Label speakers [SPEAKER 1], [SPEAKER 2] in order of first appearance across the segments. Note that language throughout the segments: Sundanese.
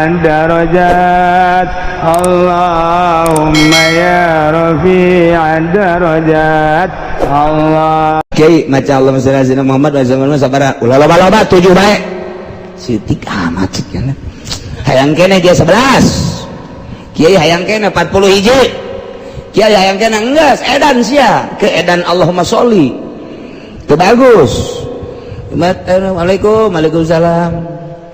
[SPEAKER 1] الدرجات اللهم يا رفيع الدرجات الله.
[SPEAKER 2] Kiai maca Allahumma sholli ala sayyidina Muhammad wa sallam sabara ulah loba-loba 7 bae sitik amat cik hayang keneh dia 11 kiai hayang keneh 40 hiji kiai hayang keneh enggeus edan sia ke edan Allahumma sholli teu bagus. Assalamualaikum. Waalaikumsalam.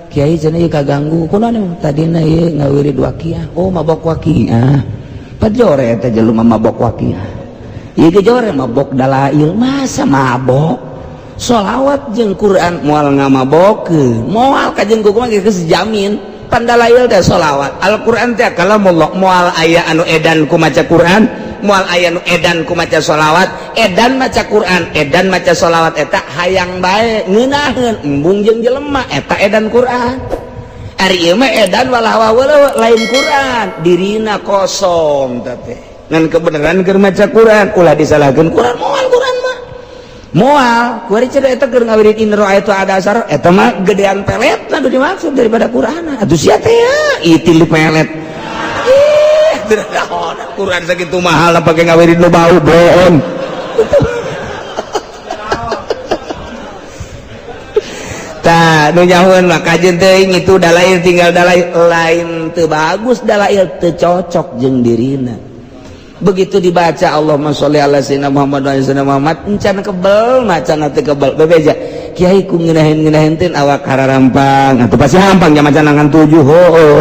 [SPEAKER 2] Kiai cenah ieu kaganggu kunaon tadina ieu ngawirid waqiah. Oh mabok waqiah pajore eta jelema mabok waqiah ieu ge jore mabok dalail masa mabok sholawat jeung Quran moal ngamabokeun moal kajeun kumaha geus jamin pandalail teh sholawat Al-Qur'an teh kalamullah moal aya anu edan ku maca Quran moal aya anu edan ku maca sholawat edan maca Quran edan maca sholawat eta hayang bae ngeunaheun embung jeung jelema eta edan Quran. Ari ieu mah edan walah lain Quran dirina kosong teh ngan kebenaran keur maca Quran ulah disalahkeun Quran moal Quran mah moal kuari cenah eta keur ngawirid in ra'aitu ada asar eta mah gedean peletna nu dimaksud daripada Quran atuh sia teh ya itil pelet ih Quran sakitu mahal pake ngawirid nu bau bohong. Tah nu nyahueun mah kajeun teuing itu dalail tinggal dalail lain teu bagus dalail teu cocok jeung dirina. Begitu dibaca Allahumma sholli ala sayyidina Muhammad wa ala sayyidina Muhammad encan kebel macana teu kebel bebeja kiai ku ngeunaheun-ngeunaheun teh awak hararampang atuh pasti hampang nya maca ngan 7 hooh.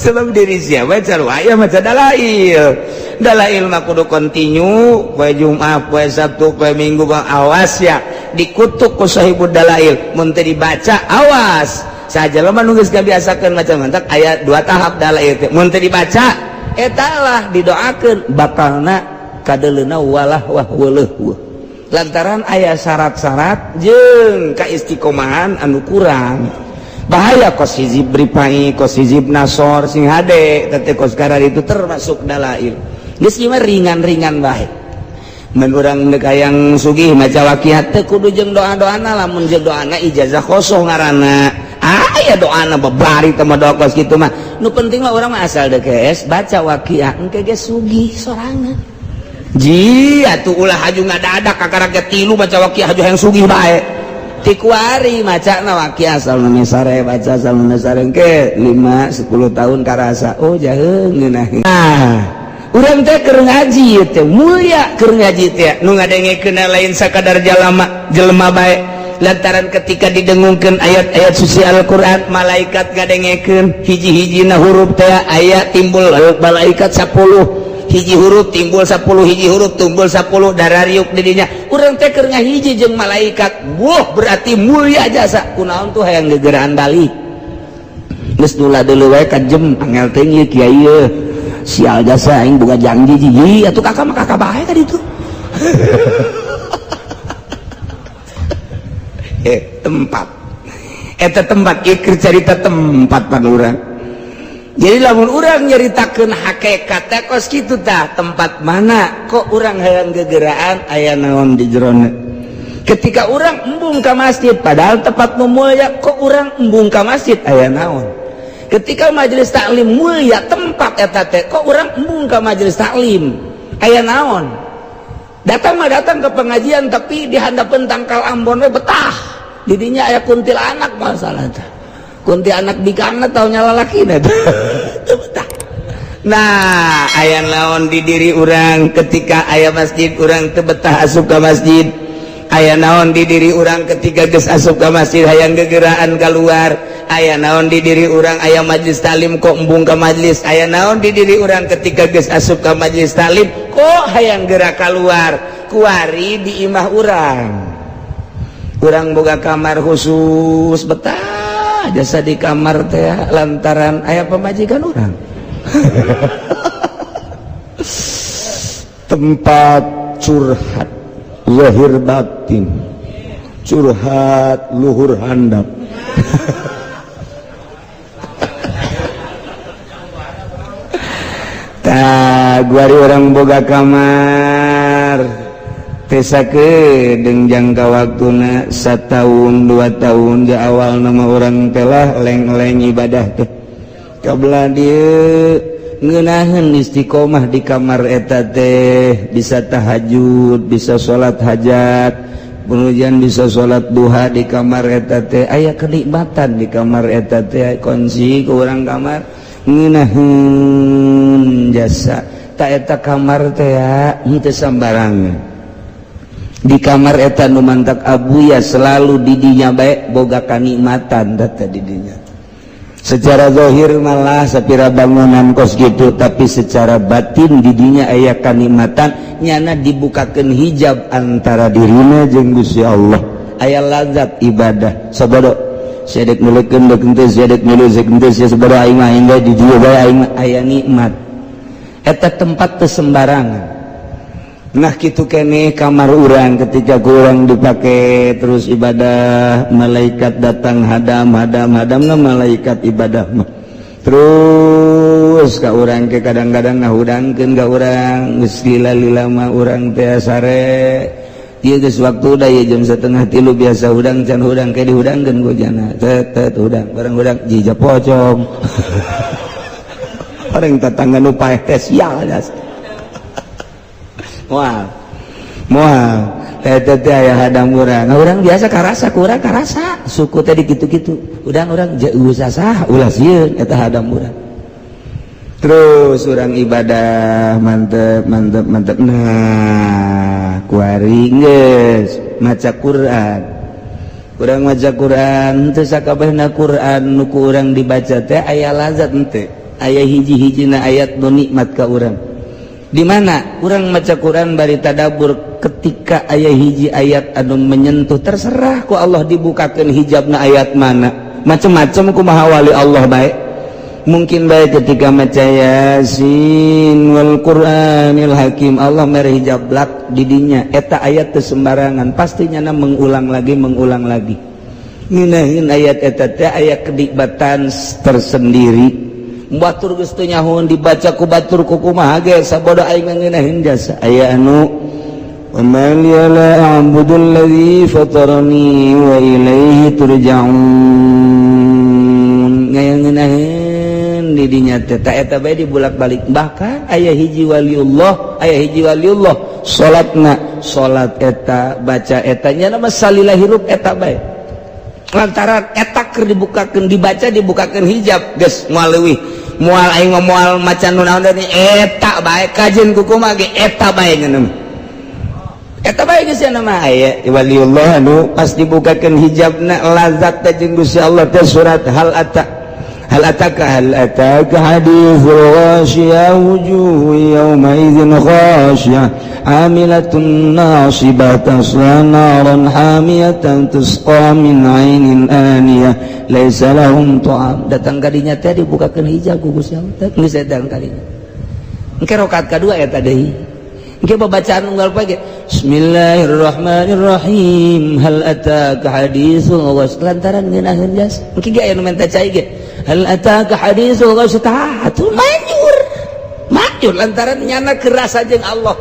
[SPEAKER 2] Sebab diri siapa aya maca dalail dalail mah kudu kontinu poe Jumat poe Sabtu poe Minggu bang awas ya dikutuk ku sahibud dalail mun teu dibaca awas saja jelema nu geus kabiasakeun maca mantak aya dua tahap dalail teh mun teu dibaca eta lah didoakeun bakalna kadeleuna walah wah weuleuh lantaran aya syarat-syarat jeung kaistiqomahan anu kurang bahaya kos hizib ripai kos hizib nasor sing hade tete kos karar itu termasuk dalail geus ieu mah ringan-ringan bae mun urang deuk hayang sugih maca waqiah teu kudu jeung doa-doana lamun jeung doana ijazah kosong ngaranna aya doana babari teh mah doa kos kitu mah nu penting mah urang mah asal deuk geus baca waqiah engke ge sugih sorangan ji atuh ulah haju ngadadak kakara ge tilu maca waqiah haju hayang sugih bae tikuari maca na waqiah asal nu sare baca asal nu sare ke 5 10 tahun karasa oh jaheung ngeunah. Nah urang teh keur ngaji teh mulia keur ngaji teh nu ngadengekeun lain sakadar jalama jelema bae lantaran ketika didengungkeun ayat-ayat suci Al-Qur'an malaikat ngadengekeun hiji-hijina huruf teh aya timbul malaikat 10 hiji huruf timbul 10 hiji huruf timbul 10 darariuk didinya urang teh keur ngahiji jeung malaikat wah berarti mulia jasa kunaon tuh hayang gegeraan balik geus nula deuleu wae ka jem angel teh ieu kiai ieu sial jasa aing boga janji jiji atuh kakak mah kakak bae ka ditu. Tempat eta tempat ieu keur carita tempat pan urang. Jadi lamun urang nyaritakeun hakikat teh kos kitu tah tempat mana kok urang hayang gegeraan aya naon di jerona. Ketika urang embung ka masjid padahal tempat nu mulia kok urang embung ka masjid aya naon. Ketika majelis taklim mulia tempat eta teh kok urang embung ka majelis taklim aya naon. Datang mah datang ke pengajian tapi di handapeun tangkal ambon we betah. Didinya aya kuntilanak masalah teh. Kunti anak bikangna tau nyala lalakina teu betah. Nah aya naon di diri urang ketika aya masjid urang teu betah asup ka masjid. Aya naon di diri urang ketika geus asup ka masjid hayang gegeraan keluar. Aya naon di diri urang aya majelis taklim kok embung ka majelis. Aya naon di diri urang ketika geus asup ka majelis taklim kok hayang gerak keluar. Kuari di imah urang urang boga kamar khusus betah jasa di kamar teh lantaran aya pamajikan urang. Tempat curhat zahir batin curhat luhur handap. Tah guari urang boga kamar Teh sakedeung jangka waktuna 1 tahun 2 tahun. Di awal nama urang telah leng-leng ibadah teh kabelah dieu ngeunaheun istiqomah di kamar eta teh, bisa tahajud, bisa salat hajat, kemudian bisa salat duha di kamar eta teh. Aya kenikmatan di kamar eta teh. Kunci ke urang kamar ngeunaheun jasa tak eta kamar teh ya henteu sambarangan. Di kamar eta nu mantak abuya selalu didinya baik boga kanikmatan data didinya. Secara zahir malah sapira bangunan kos gitu, tapi secara batin didinya aya kanikmatan. Nyana dibukakan hijab antara dirina jeung Gusti Allah, aya lazat ibadah. Sabodo sia dek nulekeun dek henteu, sia dek milu dek henteu, sia sabodo, aing mah aing di dieu bae, aing mah aya nikmat. Eta tempat teu sembarangan. Nah, gitu kene kamar urang ketika kurang dipakai terus ibadah, malaikat datang hadam hadam hadam. Nah, malaikat ibadah mah terus ka urang ke kadang-kadang ngahudangkeun ka urang. Geus lila-lila mah urang teh sare. Ieu geus waktu da ieu jam 2.30, biasa hudang can hudang, ke dihudangkeun ku jana tet tet hudang bareng hudang jija pocong. Orang tetangga nu paeh teh sial jas. Moal moal teh teh aya hadang urang. Urang biasa karasa, kurang karasa suku teh gitu-gitu udang urang jauh sasah ulah sieun eta hadang urang. Terus urang ibadah mantep mantep mantep. Nah, kuari geus maca Quran, urang maca Quran teu sakabehna Quran nu ku urang dibaca teh aya lazat henteu. Aya hiji-hijina ayat nu nikmat ka urang. Di mana urang maca Quran bari tadabur, ketika aya hiji ayat anu menyentuh, terserah ku Allah dibukakan hijabna ayat mana, macem-macem kumaha wali Allah baik. Mungkin baik ketika maca Yasin wal Qur'anil Hakim, Allah mere hijab blak didinya. Eta ayat teu sembarangan, pastinya na mengulang lagi, mengulang lagi ngeunaheun ayat eta teh aya kenikmatan tersendiri. Batur geus teu nyahoeun dibaca ku batur ku kumaha ge, sabodo aing ngeunaheun jasa. Aya anu wa ma liya la a'budu alladzi fatarani wa ilaihi turja'un, ngeunaheun di dinya teh. Ta eta bae dibulak-balik. Bahkan aya hiji waliullah, aya hiji waliullah salatna salat eta baca eta nya nama salila hirup eta bae, lantaran eta keur dibukakeun, dibaca, dibukakeun hijab. Geus moal leuwih, moal, aing mah moal maca nu naon deui, eta bae kajeun ku kumaha ge eta bae ngeuneuh, eta bae geus. Nama aya waliullah anu pas dibukakeun hijabna lazat teh jeung Gusti Allah teh surat hal ata, hal ataka, hal ataka hadithul ghasyiyah, wujuhu yawma idzin khasyiyah amilatun nasibah tasla naran hamiyatan tusqa min ainin aniyah laisa lahum ta'am. Datang kadinya teh dibukakeun hijab ku Gusti Allah teh, geus datang kadinya. Engke rakaat kadua eta deui, engke babacaan unggal pagi Bismillahirrahmanirrahim, hal ataka hadithul ghasy, lantaran ngeunaheun jas. Engke ge aya nu menta cai ge, hal ataka hadithul ghasy, tah atuh manjur manjur, lantaran nyana kerasa jeung Allah.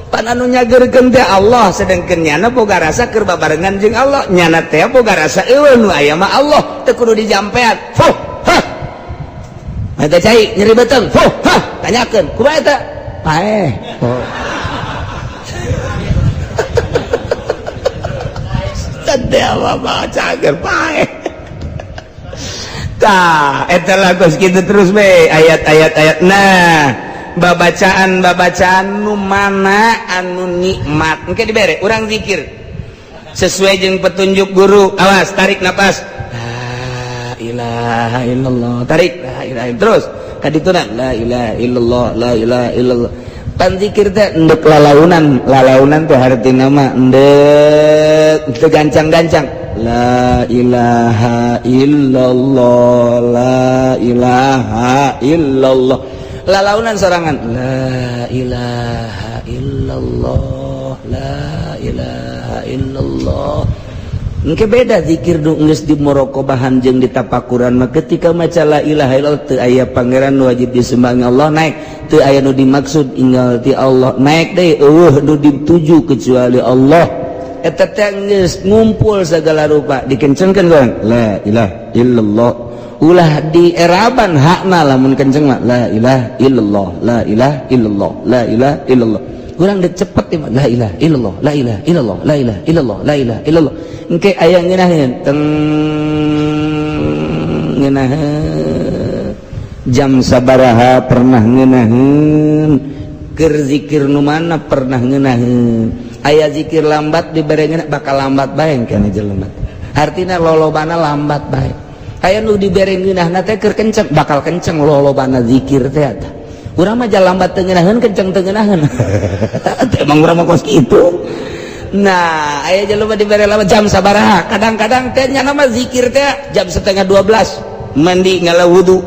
[SPEAKER 2] Pan anu nyageurkeun teh Allah, sedangkeun nyana boga rasa keur babarengan jeung Allah. Nyana teh boga rasa eueuh nu aya mah Allah, teu kudu dijampean. Fuh hah, menta cai nyeri beuteung, fuh hah, tanyakeun kumaha eta paeh. Oh. Teh cager paeh. Tah eta lagu gitu terus be ayat-ayat ayat. Nah, babacaan babacaan nu mana anu nikmat engke dibere urang zikir sesuai jeung petunjuk guru. Awas, tarik napas, la ilaha illallah, tarik, la ilaha, terus kadituna la ilaha illallah, la ilaha illallah. Pan zikir teh endek lalaunan, lalaunan teh hartina mah endek teu gancang-gancang, la ilaha illallah, la ilaha illallah, lalaunan sorangan, la ilaha illallah, la ilaha illallah. Engke beda zikir nu geus di muraqabahan jeung di tapakuran mah. Ketika maca la ilaha illallah, teu aya pangeran wajib disembah Allah, naik. Teu aya nu dimaksud inggal ti Allah, naik deui. Euweuh nu dituju kecuali Allah. Eta teh geus ngumpul segala rupa, dikencengkeun kan la ilaha illallah, ulah dieraban hakna. Lamun kenceng mah la ilaha illallah, la ilaha illallah, la ilaha illallah. Kurang dek cepet ya, la ilaha illallah, la ilaha illallah, la ilaha illallah, la ilaha illallah. Engke aya ngeunaheun teng ngeunaheun jam sabaraha, pernah ngeunaheun keur zikir nu mana, pernah ngeunaheun aya zikir lambat dibere ngeunah, bakal lambat bae kana jelema, artina lolobana lambat bae. Aya nu dibere ngeunahna teh keur kenceng, bakal kenceng lolobana zikir teh. Eta urang mah lambat teu ngeunaheun, kenceng teu ngeunaheun. Emang urang mah kos kitu. Nah, aya jelema dibere lama jam sabaraha, kadang-kadang teh nya nama zikir teh jam 11.30, mandi, ngala wudu,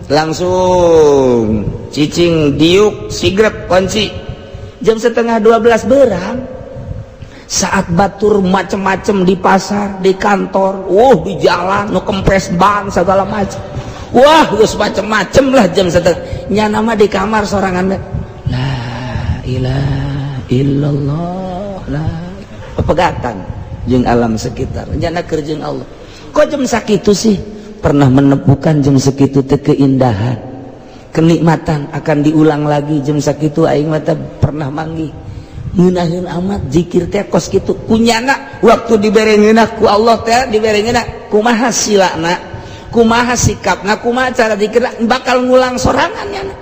[SPEAKER 2] langsung cicing, diuk sigrep kunci, jam 11.30 berang, saat batur macem-macem di pasar, di kantor, di jalan, nu kempes ban segala macem, wah, geus macem-macem lah. Jam setengah nya nama di kamar sorangan, la ilaha illallah, lah pepegatan jeung alam sekitar, nyana keur jeung Allah. Kok jam sakitu sih pernah menemukan jam segitu teh keindahan, kenikmatan akan diulang lagi jam sakitu? Aing mah pernah manggih ngeunaheun amat zikir teh kos kitu kunyana. Waktu dibere ngeunah ku Allah teh, dibere ngeunah, kumaha silana, kumaha sikapna, kumaha cara zikir, bakal ngulang sorangan nyana.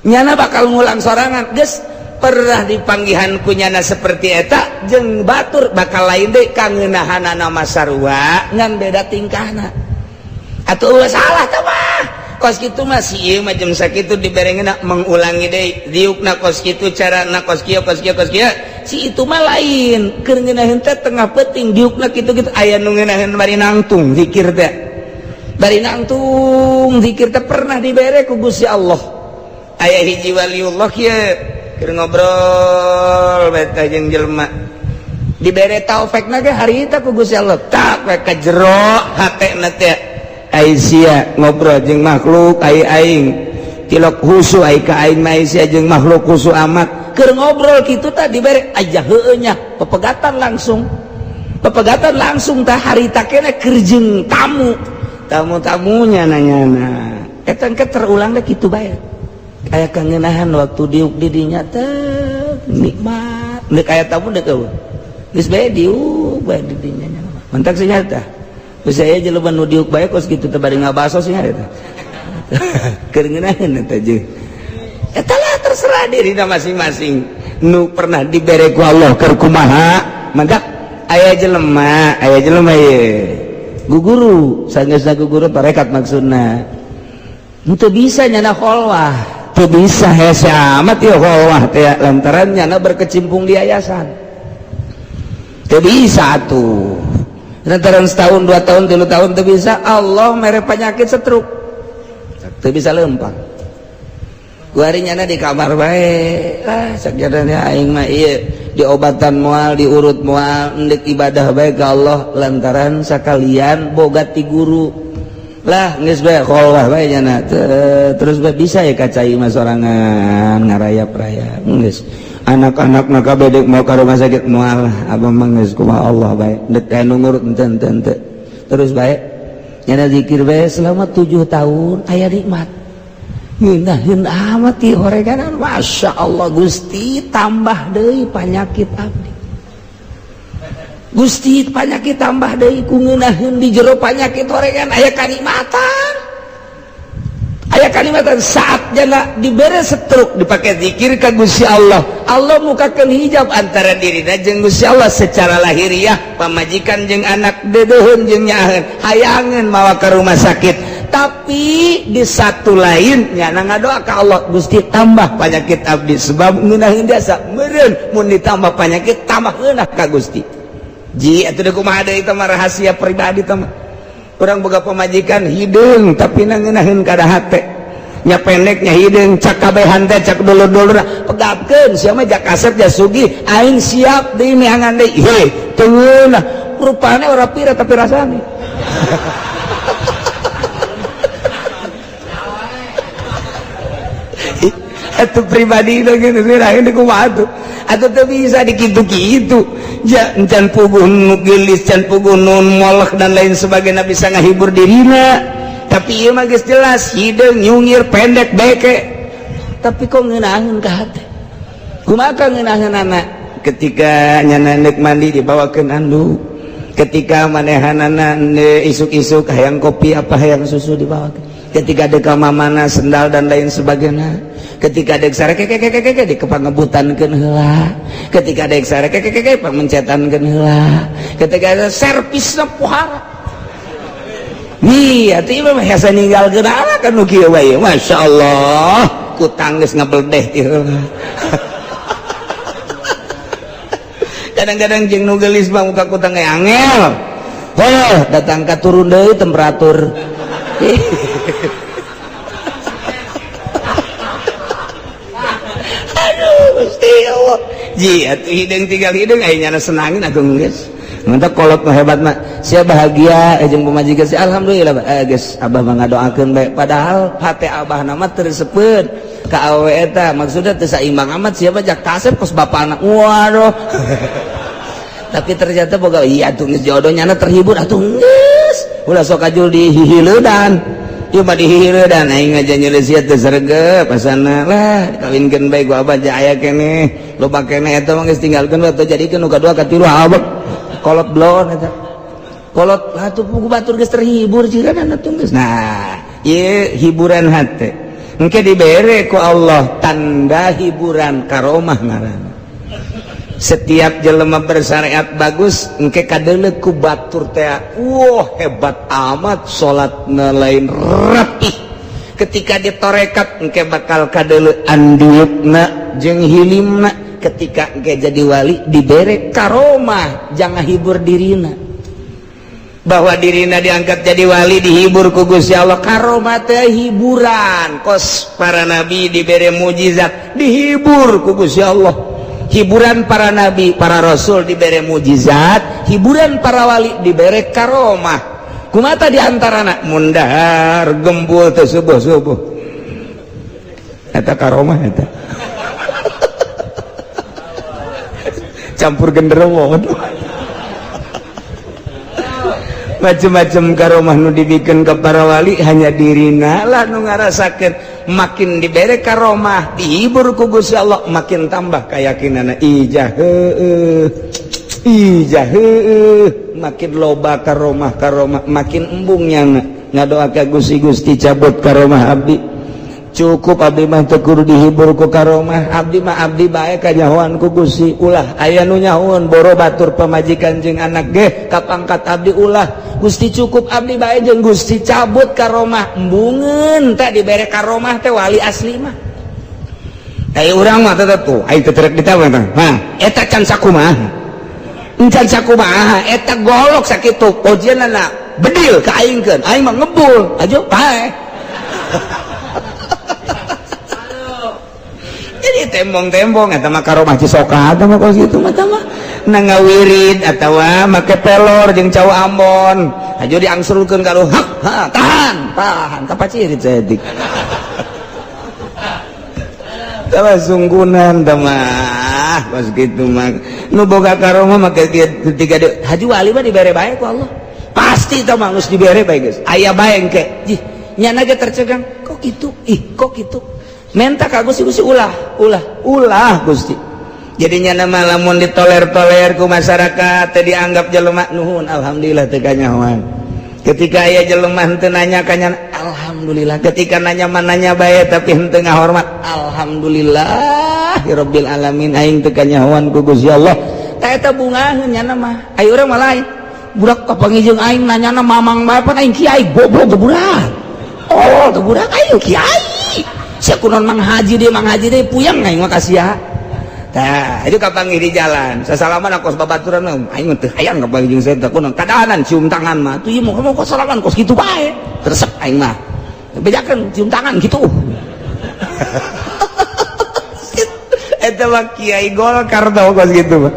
[SPEAKER 2] Nyana bakal ngulang sorangan. Geus pernah dipanggihan kunyana seperti eta jeung batur bakal lain deui kangeunahanana mah, sarua ngan beda tingkahna. Atuh ulah salah teh mah, kos kitu mah si ieu mah jam sakitu dibere ngeunah mengulangi deui diukna kos kitu, carana kos kieu, kos kieu, kos kieu. Si itu mah lain, keur ngeunaheun teh tengah peuting diukna kitu-kitu. Aya nu ngeunaheun bari nangtung zikir teh, bari nangtung zikir teh pernah dibere ku Gusti Allah. Aya hiji waliullah kieu keur ngobrol beta jeung jelema, dibere taufik ge harita ku Gusti Allah, tak we ka jero hatena teh, ai sia ngobrol jeung makhluk, ai aing tilok husu, ai ka aing mah sia jeung makhluk husu amat. Keur ngobrol kitu tah dibere aja, heueuh nya, pepegatan langsung, pepegatan langsung tah. Harita kene keur jeung tamu, tamu-tamunya nanya. Nah, eta engke terulang deh kitu bae, aya kangenahan waktu diuk di dinya teh nikmat. Deuk aya tamu, deuk eueuh, geus bae diuk bae di dinya. Mantak sih nyata geus aya jelema nu diuk bae kos kitu teh bari ngabaso sih eta keur ngeunaheun eta jeung eta lah. Terserah dirina masing-masing nu pernah dibere ku Allah keur kumaha. Mantak aya jelema, aya jelema ye guguru, sanggeusna guguru tarekat, maksudna teu bisa nyana kholwah, teu bisa, hese amat ya kholwah teh, lantaran nyana berkecimpung di yayasan. Teu bisa tuh, lantaran setahun, 2 tahun, 3 tahun teu bisa. Allah mere penyakit stroke, teu bisa lempang. Kuari nyana di kamar bae lah. Sakjadana aing mah ieu diobatan moal, diurut moal, endek ibadah bae ka Allah, lantaran sakalian boga ti guru lah. Geus bae kholwah bae nyana, terus bae bisa ya ka cai mah sorangan ngarayap-rayap. Geus anak-anak na kabeh dek mau ka rumah sakit, moal, abah mah geus kumaha Allah bae, dek anu ngurut henteu henteu henteu. Terus bae nyana zikir bae selama 7 tahun, aya nikmat ngeunaheun amat ti horeganan. Masya Allah, Gusti, tambah deui panyakit abdi. Gusti, panyakit tambah deui. Ku ngeunaheun di jero panyakit horegan aya kanikmatan, aya kanikmatan. Saat jana dibere stroke, dipakai zikir ka Gusti Allah, Allah mukakeun hijab antara dirina jeung Gusti Allah. Secara lahiriah pamajikan jeung anak deudeuheun jeung nyaaheun, hayangeun mawa ke rumah sakit, tapi di satu lain nyana ngadoa ka Allah, Gusti, tambah penyakit abdi, sebab ngeunaheun jasa meureun mun ditambah penyakit tambah ngeunah ka Gusti. Ji atuh kumaha deui, itu mah rahasia pribadi. Teh mah urang boga pamajikan hideung, tapi na ngeunaheun kada hate nya, pendeknya hideung, cak kabehan teh, cak dulur-dulur, pegapkeun sia mah, jak kasep, jak sugih, aing siap deui neangan deui. Heh, teu ngeunah. Rupane ora pira tapi rasane. Atuh pribadi itu gitu sirahin kumaha tuh. Atuh teu bisa dikitu-kitu. Can puguh nu geulis, can puguh nu molek dan lain sebagainya bisa ngahibur dirina. Tapi ieu mah geus jelas hideung nyungir pendek beke. Tapi kok ngeunaheun ka hate. Kumaha ngeunaheunana? Ketika nyana neuk mandi dibawakeun anduk. Ketika manehanana isuk-isuk hayang kopi apa hayang susu dibawakeun. Ketika deka mamana sendal dan lain sebagainya. Ketika dek sare kekekekeke di kepangebutankeun heula. Ketika dek sare kekekeke pamencetankeun heula. Ketika servisna pohara. Ih, atuh ieu mah hese ninggalkeun anak kan nu kieu wae. Masyaallah, kutang geus ngabeldeh ti heula. Kadang-kadang jeung nu geulis mah muka kutang ge angel. Heuh, datang ka turun deui temperatur. Aduh, Gusti Allah. Ji, atuh hideung tinggal hideung aya nyana senangin atuh geus. Mantap kolot mah hebat mah. Sia bahagia jeung pamajikan sia alhamdulillah geus abah mah ngadoakeun bae. Padahal hate abah na mah teu resepeun ka awewe eta. Maksudna teu saimbang amat sia mah jak kasep kos bapana. Waduh. Tapi ternyata boga iya atuh geus jodoh nyana terhibur atuh geus. Ulah sok kajul dihihileudan. Ieu mah dihihileudan aing aja nyeureun sia teu sregep asana lah kawinkeun bae ku abah ja aya keneh. Loba keneh eta mah geus tinggalkeun we teu jadikeun nu kadua katilu abah. Kolot blon eta. Kolot atuh pugu batur geus terhibur jiran atuh geus. Nah, ieu hiburan hate. Engke dibere ku Allah tanda hiburan karomah ngaranna. Setiap jelema bersyariat bagus engke kadeuleu ku batur teh. Wah, hebat amat salatna lain rapih. Ketika ditorekat engke bakal kadeuleu andiukna jeung hilimna. Ketika engke jadi wali dibere karomah jangan hibur dirina. Bahwa dirina diangkat jadi wali dihibur ku Gusti Allah. Karomah teh hiburan. Kos para nabi dibere mujizat dihibur ku Gusti Allah. Hiburan para nabi, para rasul dibere mujizat, hiburan para wali dibere karomah. Kumata di antarana mundahar gembul teh subuh-subuh. Eta karomah eta. Campur genderuwo. Macem-macem karomah nu dibikin ke para wali hanya dirina lah nu ngarasakeun. Makin dibere karomah dihibur ku Gusti Allah makin tambah keyakinanna. Ijah heueuh, ijah heueuh, makin loba karomah karomah makin embung nyana ngadoa ka Gusti Gusti cabut karomah abdi. Cukup abdi mah teu kudu dihibur ku karomah. Abdi mah abdi bae kanyahoan ku Gusti. Ulah aya nu nyahoan boro batur pamajikan jeung anak ge kapangkat abdi ulah. Gusti cukup abdi bae jeung Gusti cabut karomah. Embungeun teh dibere karomah teh wali asli mah. Ai urang mah tetep tuh ai teu terek ditawa tah. Hah, eta can sakumaha. Encan sakumaha eta golok sakitu ojeunana bedil ka aingkeun. Aing mah ngebul aja pae. Jadi tembong-tembong eta mah karomah Cisoka eta mah kos kitu mah tah mah na ngawirid atawa make pelor jeung cau Ambon aja diangsurkeun ka lu hak ha tahan tahan kapacirit saeutik tah mah sunggunan tah mah kos kitu mah nu boga karomah make ketika haji wali mah dibere bae ku Allah pasti tah mah geus dibere bae geus aya bae engke jih nyana ge tercegang kok kitu ih kok kitu menta ka Gusti Gusti ulah ulah ulah Gusti. Jadinya nama lamun ditoler-toler ku masyarakat teh dianggap jelema nuhun alhamdulillah teu kanyahoan. Ketika aya jelema henteu nanya kanya alhamdulillah. Ketika nanya mananya bae tapi henteu ngahormat alhamdulillah rabbil alamin aing teu kanyahoan ku Gusti Allah. Tah eta bungaheun nya mah. Ayo urang mah lain. Budak kapanggih jeung aing nanyana mamang bae pan aing kiai goblok teu budak. Oh teu budak aing kiai. Sia kunaon mang haji deui puyeng aing mah ka sia. Tah, itu kapanggih di jalan. Sasalaman kos babaturan aing mah teu hayang kapanggih jeung saya teh kunaon kadahanan cium tangan mah. Tuh ieu mah kos salaman kos kitu bae. Resep aing mah. Bejakeun cium tangan kitu. Eta mah kiai Golkar tau kos kitu mah.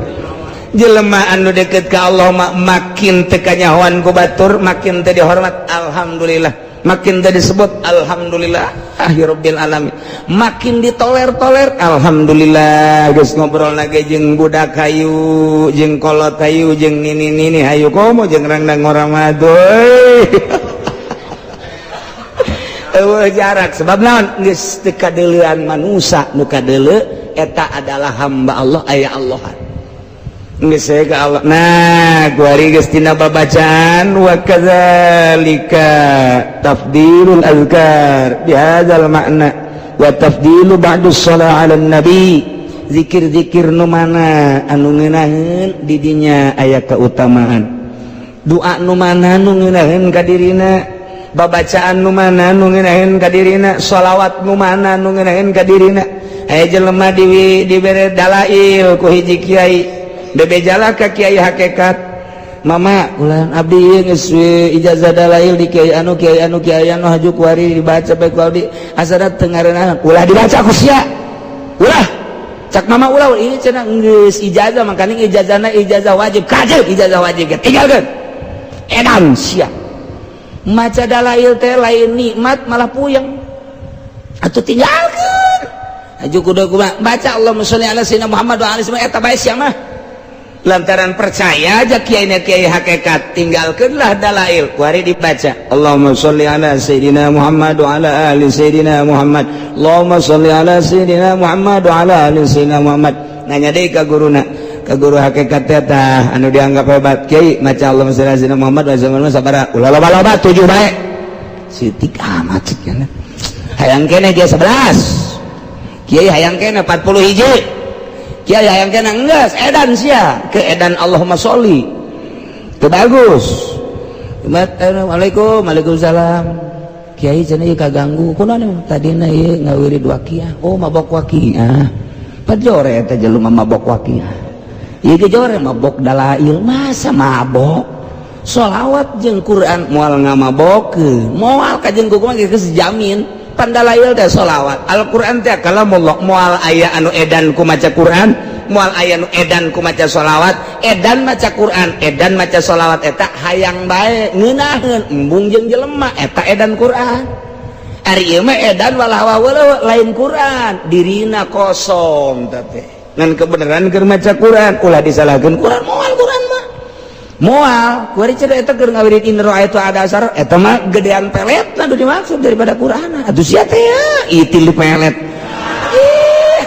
[SPEAKER 2] Jelema anu deket ka Allah mah makin teu kanyahoan ku batur, makin teu dihormat, alhamdulillah. Makin teu disebut, alhamdulillah. Ah ya rabbil alamin. Makin ditoler-toler, alhamdulillah. Geus ngobrol lagi jeung budak hayu, jeung kolot hayu, jeung nini-nini hayu, komo jeung rangdang orang madoy. Eueuh jarak sebab naon geus teu kadeuleuan manusa, nu kadeuleu eta adalah hamba Allah, aya Allah. Geus ka Allah. Nah, kuari geus tina babacaan wa kadzalika tafdilul azkar bihadzal makna wa tafdilu ba'du shalah 'ala nabi. Zikir-zikir nu mana anu ngeunaheun di dinya aya keutamaan, doa nu mana nu ngeunaheun ka dirina, babacaan nu mana nu ngeunaheun ka dirina, sholawat nu mana nu ngeunaheun ka dirina. Aya jelema di dibere dalail ku hiji kiai, bebejalah ka kiai hakikat, "Mama, ulah, abdi geus ijazah dalail di kiai anu, kiai anu, kiai anu, haju kuari dibaca bae ku abdi." Asana teu ngareunah. "Ulah dibaca ku sia, ulah." Cak mama, "Ulah, ini cenah geus ijazah, makanya ijazahna ijazah wajib." Kajeun ijazah wajib tinggalkeun, edan sia. Maca dalail teh lain nikmat, malah puyeng atuh. Tinggalkeun, haju kudu kumaha baca Allahumma sholli ala sayyidina Muhammad wa alihi, eta bae sia mah. Lantaran percaya aja kiai kiai hakikat, tinggalkanlah dalail, kuari dibaca Allahumma sholli ala sayyidina Muhammad wa ala ali sayyidina Muhammad, Allahumma sholli ala sayyidina Muhammad wa ala ali sayyidina Muhammad. Nanya deui ka guruna, ka guru hakikat teh anu dianggap hebat, "Kiai, maca Allahumma sholli ala sayyidina Muhammad wa ala sabaraha?" "Ulah loba-loba, 7 bae." Sitik amat cenah. Hayang keneh dia 11, kiai, hayang keneh 40 hiji, kiai, hayang keneh. Enggeus, edan sia ke edan Allahumma sholli teu bagus. "Assalamualaikum." "Waalaikumsalam, kiai." Cenah ieu kaganggu kunaon tadina ieu ngawirid waqiah. "Oh, mabok waqiah." Pajore eta jelema mabok waqiah ieu ge, jore mabok dalail. Masa mabok sholawat jeung Quran? Moal ngamabokeun, moal kajeun kumaha geus jamin. Pan dalail teh sholawat, Al-Quran teh kalamullah. Moal aya anu edan ku maca Quran, moal aya anu edan ku maca sholawat. Edan maca Quran, edan maca sholawat, eta hayang bae ngeunaheun embung jeung jelema, eta edan Quran. Ari ieu mah edan walah walah, lain Quran, dirina kosong teh ngan kebenaran keur maca Quran. Ulah disalahkeun Quran, moal Quran mah moal. Kuari cenah eta keur ngawirid in ra'aitu ada asar, eta mah gedean pelet nu dimaksud daripada Quran. Atuh sia teh ya itil di pelet. Ih,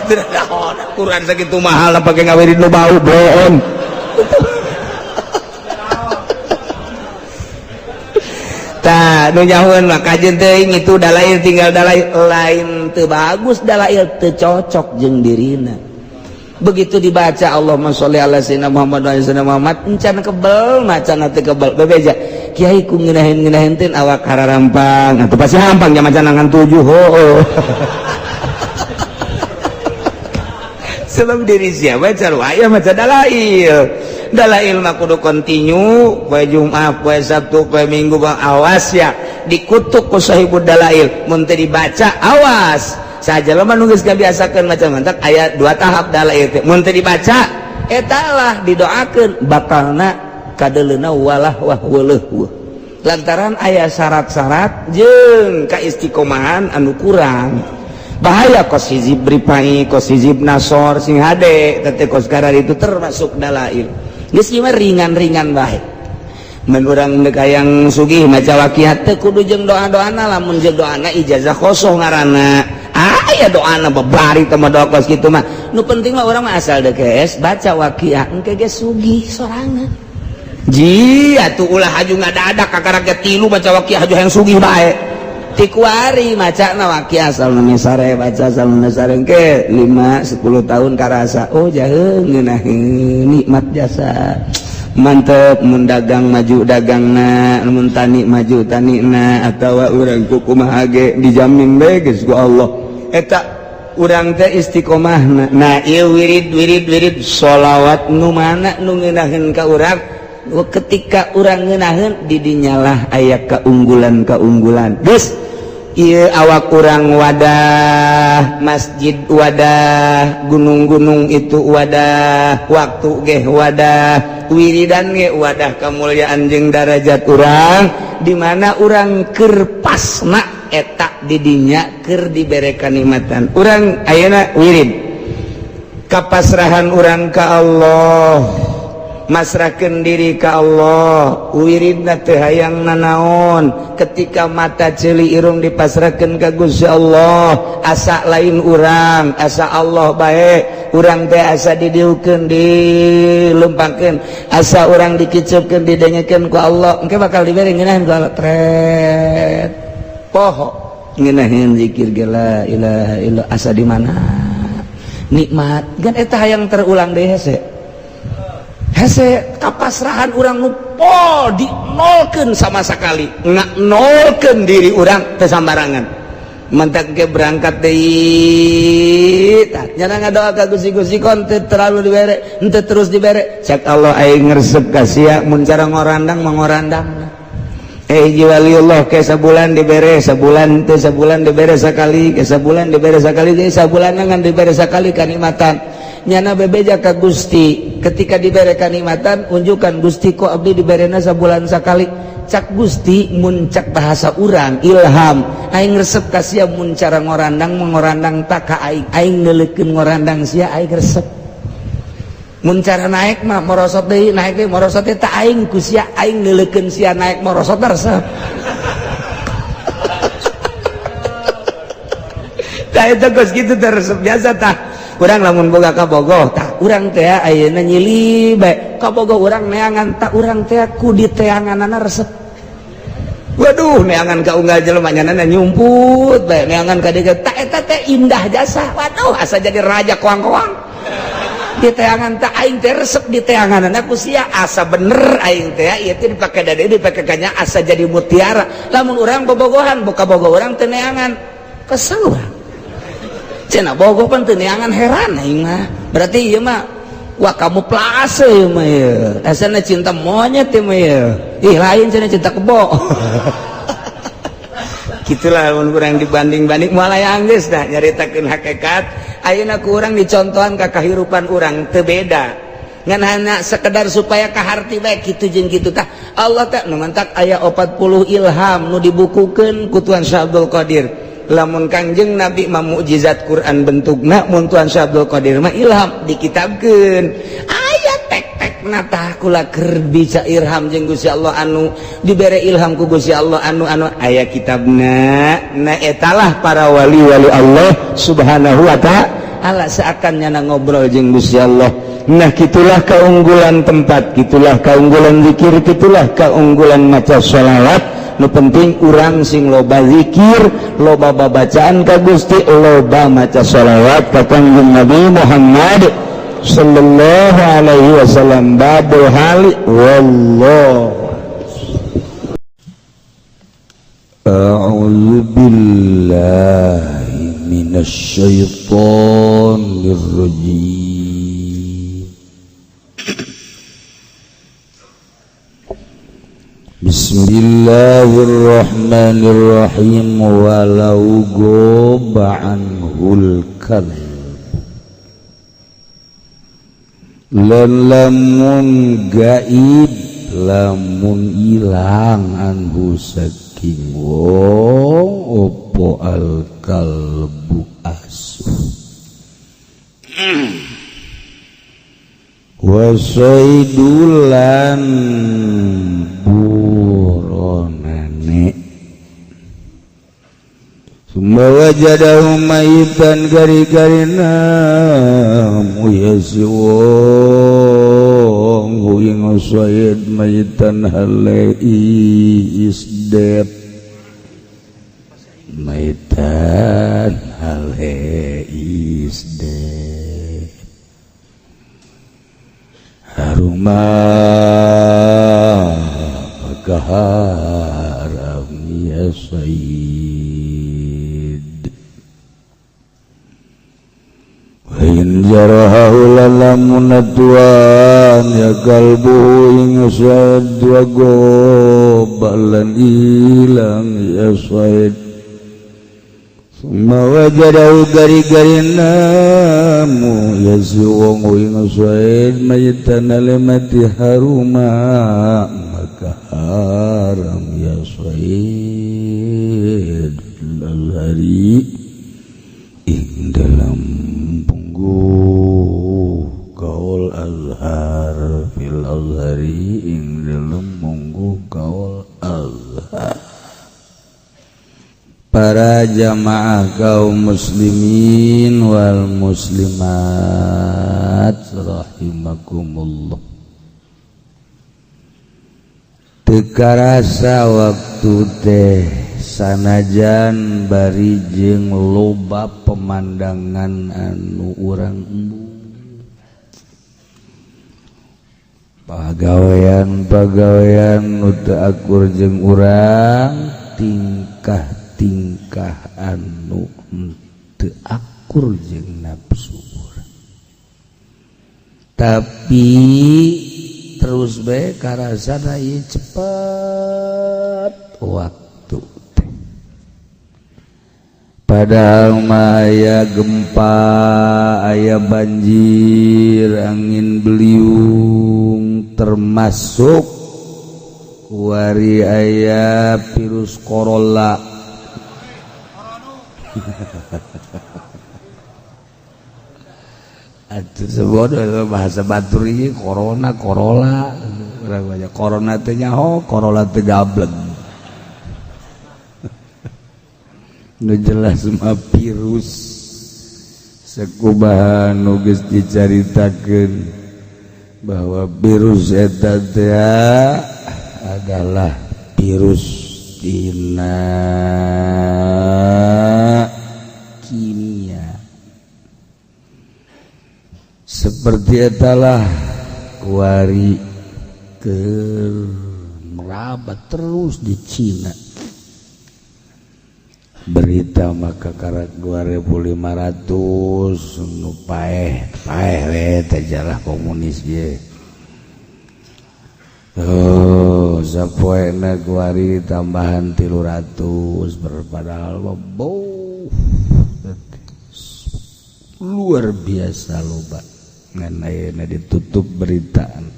[SPEAKER 2] Quran sakitu mahal pake ngawirid nu bau bohong. Tah nu nyahueun mah kajeun teuing itu dalail, tinggal dalail. Lain teu bagus dalail, teu cocok jeung dirina. Begitu dibaca Allahumma sholli ala sayyidina Muhammad wa ala sayyidina Muhammad, encan kebel macana teu kebel. Bebeja, "Kiai, ku ngeunaheun-ngeunaheun teh awak hararampang." Atuh pasti hampang nya maca ngan 7 hooh. Sebab diri siapa aya maca dalail, dalail mah kudu kontinu poe Jumat, poe Sabtu, poe Minggu. Awas ya, dikutuk ku sahibud dalail mun teu dibaca. Awas saja jelema nu geus kabiasakeun maca. Mantak aya dua tahap dalail teh. Mun teu dibaca, eta lah didoakeun bakalna kadeleuna walah wah weuleuh, lantaran aya syarat-syarat jeung kaistiqomahan anu kurang. Bahaya kos hizib Rifai, kos hizib Nasor, sing hade tete kos karar itu termasuk dalail. Geus ieu mah ringan-ringan bae. Mun urang deuk hayang sugih maca waqiah teu kudu jeung doa-doana. Lamun jeung doana ijazah kosong ngaranna. Aya doana babari teh mah, doa kos kitu mah. Nu penting mah urang mah asal deuk baca waqiah, engke ge sugih sorangan. Ji atuh ulah haju ngadadak kakara ge tilu maca waqiah haju hayang sugih bae. Tikuari maca na waqiah asal nu sare, baca asal nu sare ke 5 10 tahun karasa, oh jaheung ngeunaheun nikmat jasa mantep. Mun dagang maju dagangna, mun tani maju tanina, atawa urang kukumaha ge dijamin bae geus ku Allah eta urang teh istiqomahna. Nah, ieu wirid wirid wirid sholawat nu mana nu ngeunaheun ka urang, ketika urang ngeunaheun di dinyalah aya keunggulan-keunggulan. Geus Ieu awak urang wadah, masjid wadah, gunung-gunung itu wadah, waktu ge wadah, wiridan ge wadah kemuliaan jeung darajat urang di mana urang keur pasna eta didinya keur dibere kanikmatan. Urang ayeuna wirid kapasrahan urang ka Allah, masrahkeun diri ka Allah, wiridna teu hayang nanaon. Ketika mata, ceuli, irung dipasrahkeun ka Gusti Allah, asa lain urang, asa Allah bae. Urang teh asa didiukeun, dilempangkeun, asa urang dikiceupkeun, didengekeun ku Allah. Engke bakal dibere ngeunaheun ku Allah tret poho ngeunaheun zikir ge, la ilaha illa, asa di mana nikmat kan eta hayang terulang deui. Hese hese kapasrahan urang nu pol, dinolkeun sama sekali, nolkeun diri urang teu sambarangan. Mentak ke berangkat deui tah nyana ngadoa ka Gusti, Gusti kon teu terlalu dibere, henteu terus dibere. Cek Allah, aing ngresep ka sia mun cara ngorandang mangorandang. Hiji waliullah ke sabulan dibere, sabulan teu, sabulan dibere sakali, ke sabulan dibere sakali, deui sabulan ngan dibere sakali kanikmatan. Nyana bebeja ka Gusti ketika dibere kanikmatan, unjukan, "Gusti, kok abdi diberena sabulan sakali?" Cak Gusti, mun cak bahasa urang ilham, "Aing resep ka sia mun cara ngorandang mengorandang tak ka aing. Aing neuleukeun ngorandang sia, aing resep. Mun cara naik mah merosot deui, naik deui, merosot deui, tak aing ku sia, aing neuleukeun sia naik merosot resep." Tah eta geus kitu teh resep biasa. Tah urang lamun boga kabogoh, tah urang teh ayeuna nyili bae kabogoh urang neangan, tah urang teh ku diteanganana resep. Waduh, neangan ka unggal jelema nyanana nyumput bae, neangan ka dieu, tah eta teh indah jasa. Waduh, asa jadi raja koang-koang di teangan. Tak aing teh resep di teangan ku sia, asa bener aing teh ieu teh dipake dade, dipake kanya, asa jadi mutiara. Lamun urang bobogohan boka bogo urang teu neangan, kesel urang, cenah bogoh pan teu neangan, heran aing mah. Berarti ieu mah wah kamu plase ieu mah, ieu asana cinta monyet ieu mah ieu. Ih, lain cenah, cinta kebo. Gitulah mun kurang dibanding-banding moal aya geus dah nyaritakeun hakikat. Ayeuna ku urang dicontohan ka kahirupan urang teu beda, ngan hanya sekedar supaya kaharti bae kitu jeung kitu. Tah Allah teh nu mantak aya 40 ilham nu dibukukeun ku Tuan Syekh Abdul Qadir. Lamun Kangjeng Nabi mah mukjizat Quran bentukna, mun Tuan Syekh Abdul Qadir mah ilham dikitabkeun, aya tek-tekna. Tah kula keur bisa ilham jeung Gusti Allah, anu dibere ilham ku Gusti Allah, anu anu aya kitabna. Nah, etalah para wali-wali Allah subhanahu wa ta'ala, seakan nyana ngobrol jeung Gusti Allah. Nah, gitulah keunggulan tempat, gitulah keunggulan zikir, gitulah keunggulan maca sholawat. Nu penting urang sing loba zikir, loba babacaan ka Gusti, loba maca sholawat ka Kangjeng Nabi Muhammad sallallahu alaihi wasallam. Babul hali wallah.
[SPEAKER 3] A'udzu billahi minasyaitonir rajim. Bismillahirrahmanirrahim. Walau goba anhul kalb lan lamun gaib, lamun ilang anhu saking wong opo al kalbu asu wasaidulan buronane. Summa wajadahu mayitan gari-garina muya si wong ing said mayitan halai isdep, mayitan halai isdep haruma haram ya sayyid. Wa in jarahahu lamun tuan ya kalbu ing said wa gobalan ilang ya sayyid. Summa wajadahu gari-gari namu ya si wong ing Suhaid mayitan mati haruma maka haram ya Suhaid al-Azhari ing dalam punggu kaul Azhar fil Azhari ing dalam punggu kaul Azhar. Para jamaah kaum muslimin wal muslimat rahimakumullah. Teu karasa waktu teh sanajan bari jeung loba pemandangan anu urang embung. Pagawean-pagawean nu teu akur jeung urang, tingkah anu teu akur jeung nafsu urang. Tapi terus bae karasana ieu cepet waktu teh. Padahal mah aya gempa, aya banjir, angin beliung, termasuk kuari aya virus corona. Atuh sebodoh bahasa batur ieu corona corolla, urang banyak corona teh nyaho, corolla teh gableng. Nu jelas mah virus sakumaha nu geus dicaritakeun bahwa virus eta teh adalah virus tina kimia. Seperti etalah kuari keur merabat terus di Cina. Berita maka karat 2500 nu paeh paeh we teh jalah komunis ye. Oh, sapoena kuari tambahan 300 berpadahal boh luar biasa loba ngan ayeuna ditutup beritaan.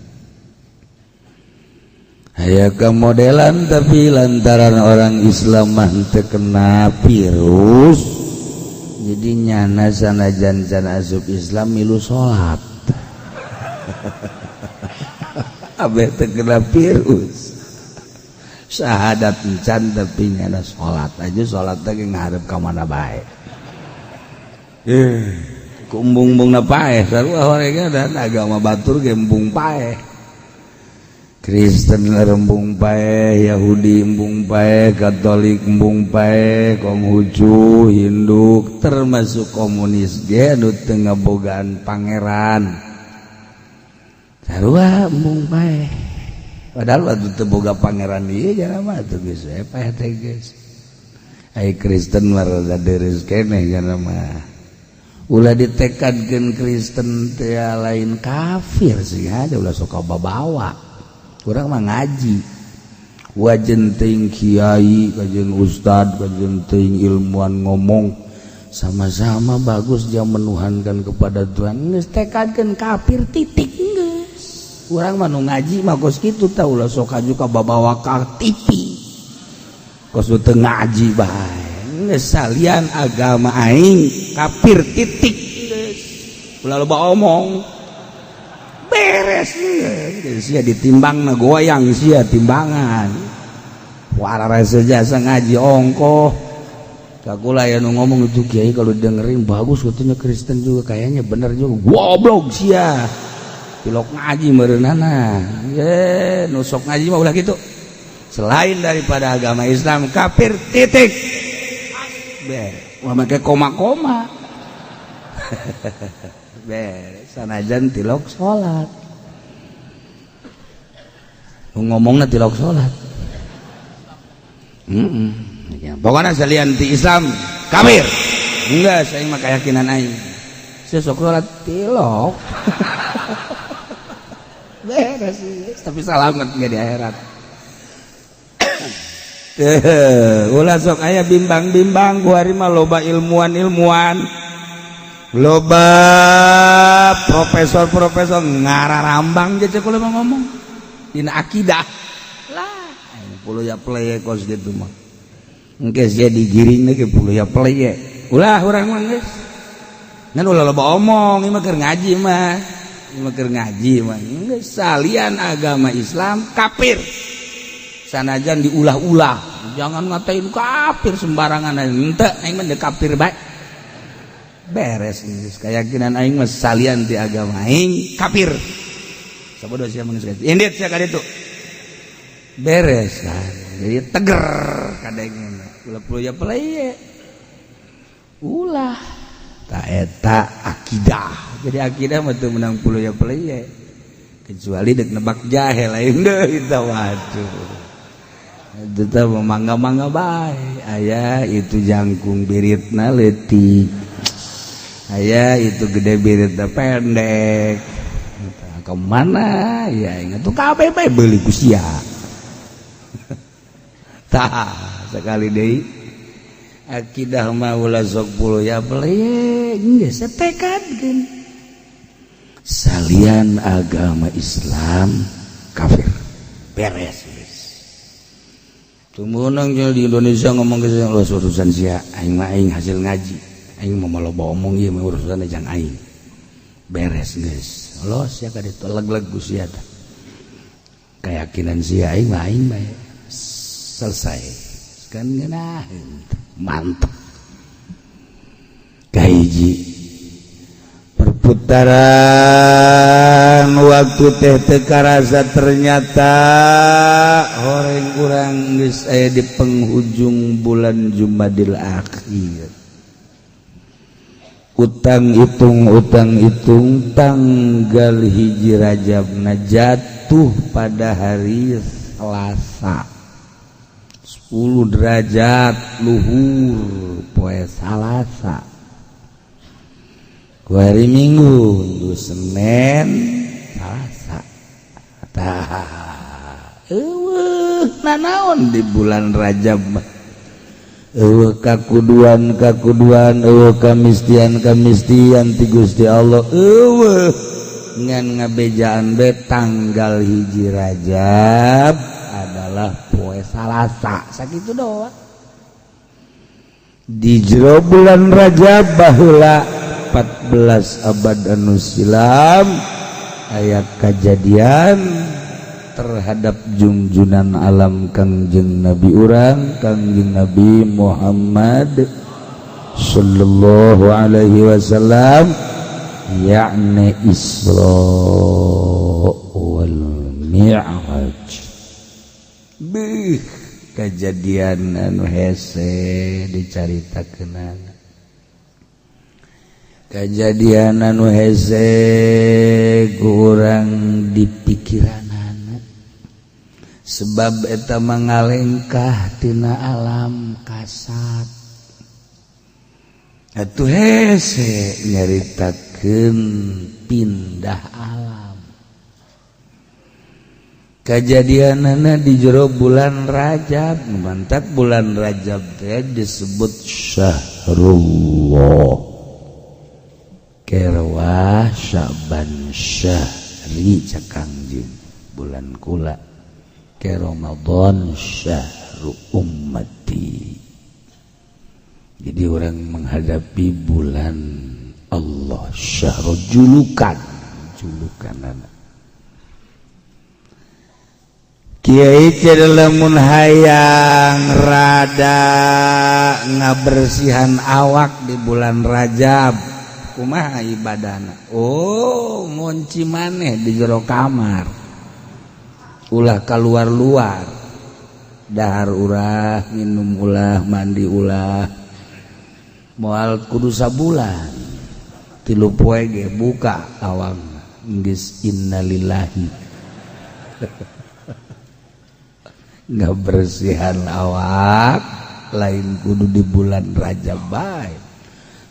[SPEAKER 3] Aya kemodelan tapi lantaran orang Islam mah teu kena virus jadi nyana sanajan can asup Islam milu salat. Abeh teu kena virus. Syahadat encan tapi nyana salat aja, salat teh ngarep ka mana bae. Kumbung-bumbungna paeh sarua horegan dan agama batur ge embung paeh. Kristen embung paeh, Yahudi embung paeh, Katolik embung paeh, Konghucu, Hindu, termasuk komunis ge anu teu ngabogaan pangeran. Sarua embung paeh. Padahal waktu teu boga pangeran ieu jalma atuh geus we paeh teh geus. Ai Kristen mah rada dereus keneh jalma mah. Ulah ditekadkeun Kristen teh lain kafir sih ada ulah sok babawa. Urang mah ngaji wajen teuing kiai kajeun ustad kajeun teuing ilmuwan ngomong sama-sama bagus dia menuhankan kepada Tuhan geus tekadkeun kafir titik geus. Urang mah nu ngaji mah kos kitu tah ulah sok aju ka babawa ka TV kos nu teu ngaji bae geus salian agama aing kafir titik geus ulah loba omong beres sia ditimbang na goyang sia timbangan warara jasa ngaji ongkoh kakula ya nu ngomong itu kiai kalau dengerin bagus katanya Kristen juga kayaknya bener juga goblok sia pilok ngaji meureunana ye nu sok ngaji mah ulah kitu selain daripada agama Islam kafir titik beres wah make koma-koma beres sanajan tilok salat ngomongna tilok salat. Ya, pokoknya salian ti Islam kafir enggak saya mah keyakinan aing sesok salat tilok beres tapi salamet enggak di akhirat.
[SPEAKER 2] Ulah sok aya bimbang-bimbang ku hari mah, loba ilmuwan-ilmuwan, loba profesor-profesor ngararambang je. Cek mah ngomong dina akidah lah puluya pleye kos gitu mah, engke sia digiring ke puluya pleye. Ulah, urang mah geus ngan ulah loba omong. Ieu mah keur ngaji mah, ieu mah keur ngaji mah. Geus, salian agama Islam kafir, sanajan diulah-ulah. Jangan ngatain kafir sembarangan. Henteu, aing mah kafir bae, beres. Geus, keyakinan aing mah salian di agama aing kafir. Sabodo sia mah, geus indit sia ka ditu, beres kan. Jadi teger kadengena, ulah ya pleye, ulah. Tak, eta akidah. Jadi akidah mah teu meunang ya pleye, kecuali dek nebak jahe lain deui. Waduh, tetap mangga-mangga bae. Aya itu jangkung biritna leutik, aya itu gede biritna pendek, kemana ya ingat tuh kabeh bae beli ku sia. Tah, sekali deui, akidah mah ulah sok ya beli. Geus tekadkeun salian agama Islam kafir, beres. Tumunang di Indonesia ngomong ke urusan sia, aing mah aing hasil ngaji, aing mau loba omong, ieu mah urusan jang aing, beres geus. Los ya ka ditu, leg-leg ku sia tah. Keyakinan sia, aing mah aing bae, selesai kan. Ngeunaheun, mantep. Kahiji, perputaran waktu teh teu karasa, ternyata horeng urang geus aya di penghujung bulan Jumadil Akhir. Utang hitung, utang hitung, tanggal 1 Rajab jatuh pada hari Selasa, 10 derajat luhur poe Salasa. Ku hari Minggu, Minggu, Senin, Selasa. Tah, eueuh nanaon di bulan Rajab mah, eueuh kakuduan kakuduan, eueuh kamistian kamistian ti Gusti Allah, eueuh. Ngan ngabejaan be tanggal 1 Rajab adalah poe Salasa, sakitu doang. Di jero bulan Rajab baheula 14 abad anu silam aya kejadian terhadap jungjunan alam Kangjeng Nabi urang, Kangjeng Nabi Muhammad sallallahu alaihi wasallam, yakni Isra wal Mi'raj. Beuh, kejadian anu hese dicaritakeunana, kejadian anu hese kurang di pikiranana, sebab eta mangalengkah tina alam kasat. Atuh hese nyaritakeun pindah alam. Kejadianana di jero bulan Rajab. Mantap, bulan Rajab teh disebut Syahrullah, kerwa Syaban syahri cek Kangjeng, bulan kula, ke Ramadan syahru ummati. Jadi orang menghadapi bulan Allah, syahru julukan, julukan anak Kiai. Lamun hayang rada ngabersihan awak di bulan Rajab, kumaha ibadahna? Oh, ngunci maneh di jero kamar, ulah keluar luar, dahar ulah, minum ulah, mandi ulah, moal kudu sabulan 3 poe ge buka awang, geus innalillahi. Nggak bersihan awak lain kudu di bulan Rajab bae.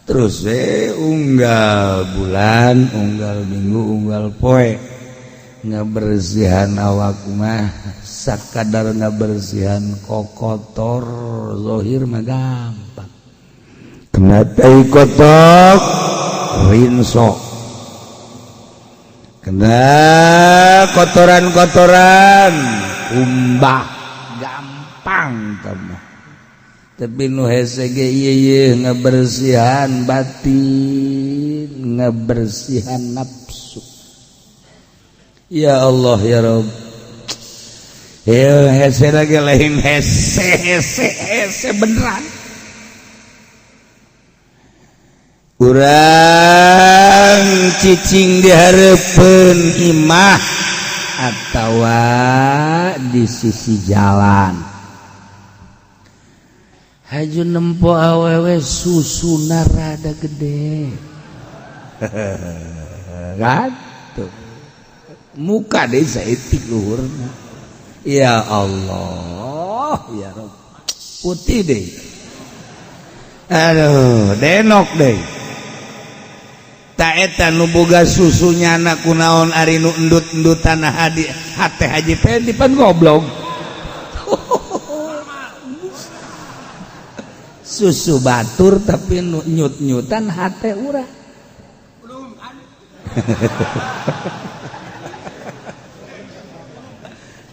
[SPEAKER 2] Terus unggal bulan, unggal minggu, unggal poe.
[SPEAKER 3] Ngabersihan awak mah sakadar ngabersihan kokotor zahir mah gampang. Kena tai kotok rinso, kena kotoran-kotoran umbah gampang mah. Tapi nu hese ge ieu ngabersihan batin, ngabersihan nafsu. Ya Allah ya Rob. Ya hese lagi lain hese hese hese beneran. Urang cicing di hareupeun imah atawa di sisi jalan. Haju nempo awewe susuna rada gede. Kan tuh. Muka deh saeutik luhurna. Ya Allah, ya Rob. Putih deh. Aduh, denok deh. Ta eta nu boga susunya anak kunaon ari nu endut-endutan hadi hate Haji Pendi pan goblok. Susu batur tapi nu nyut-nyutan hate urang.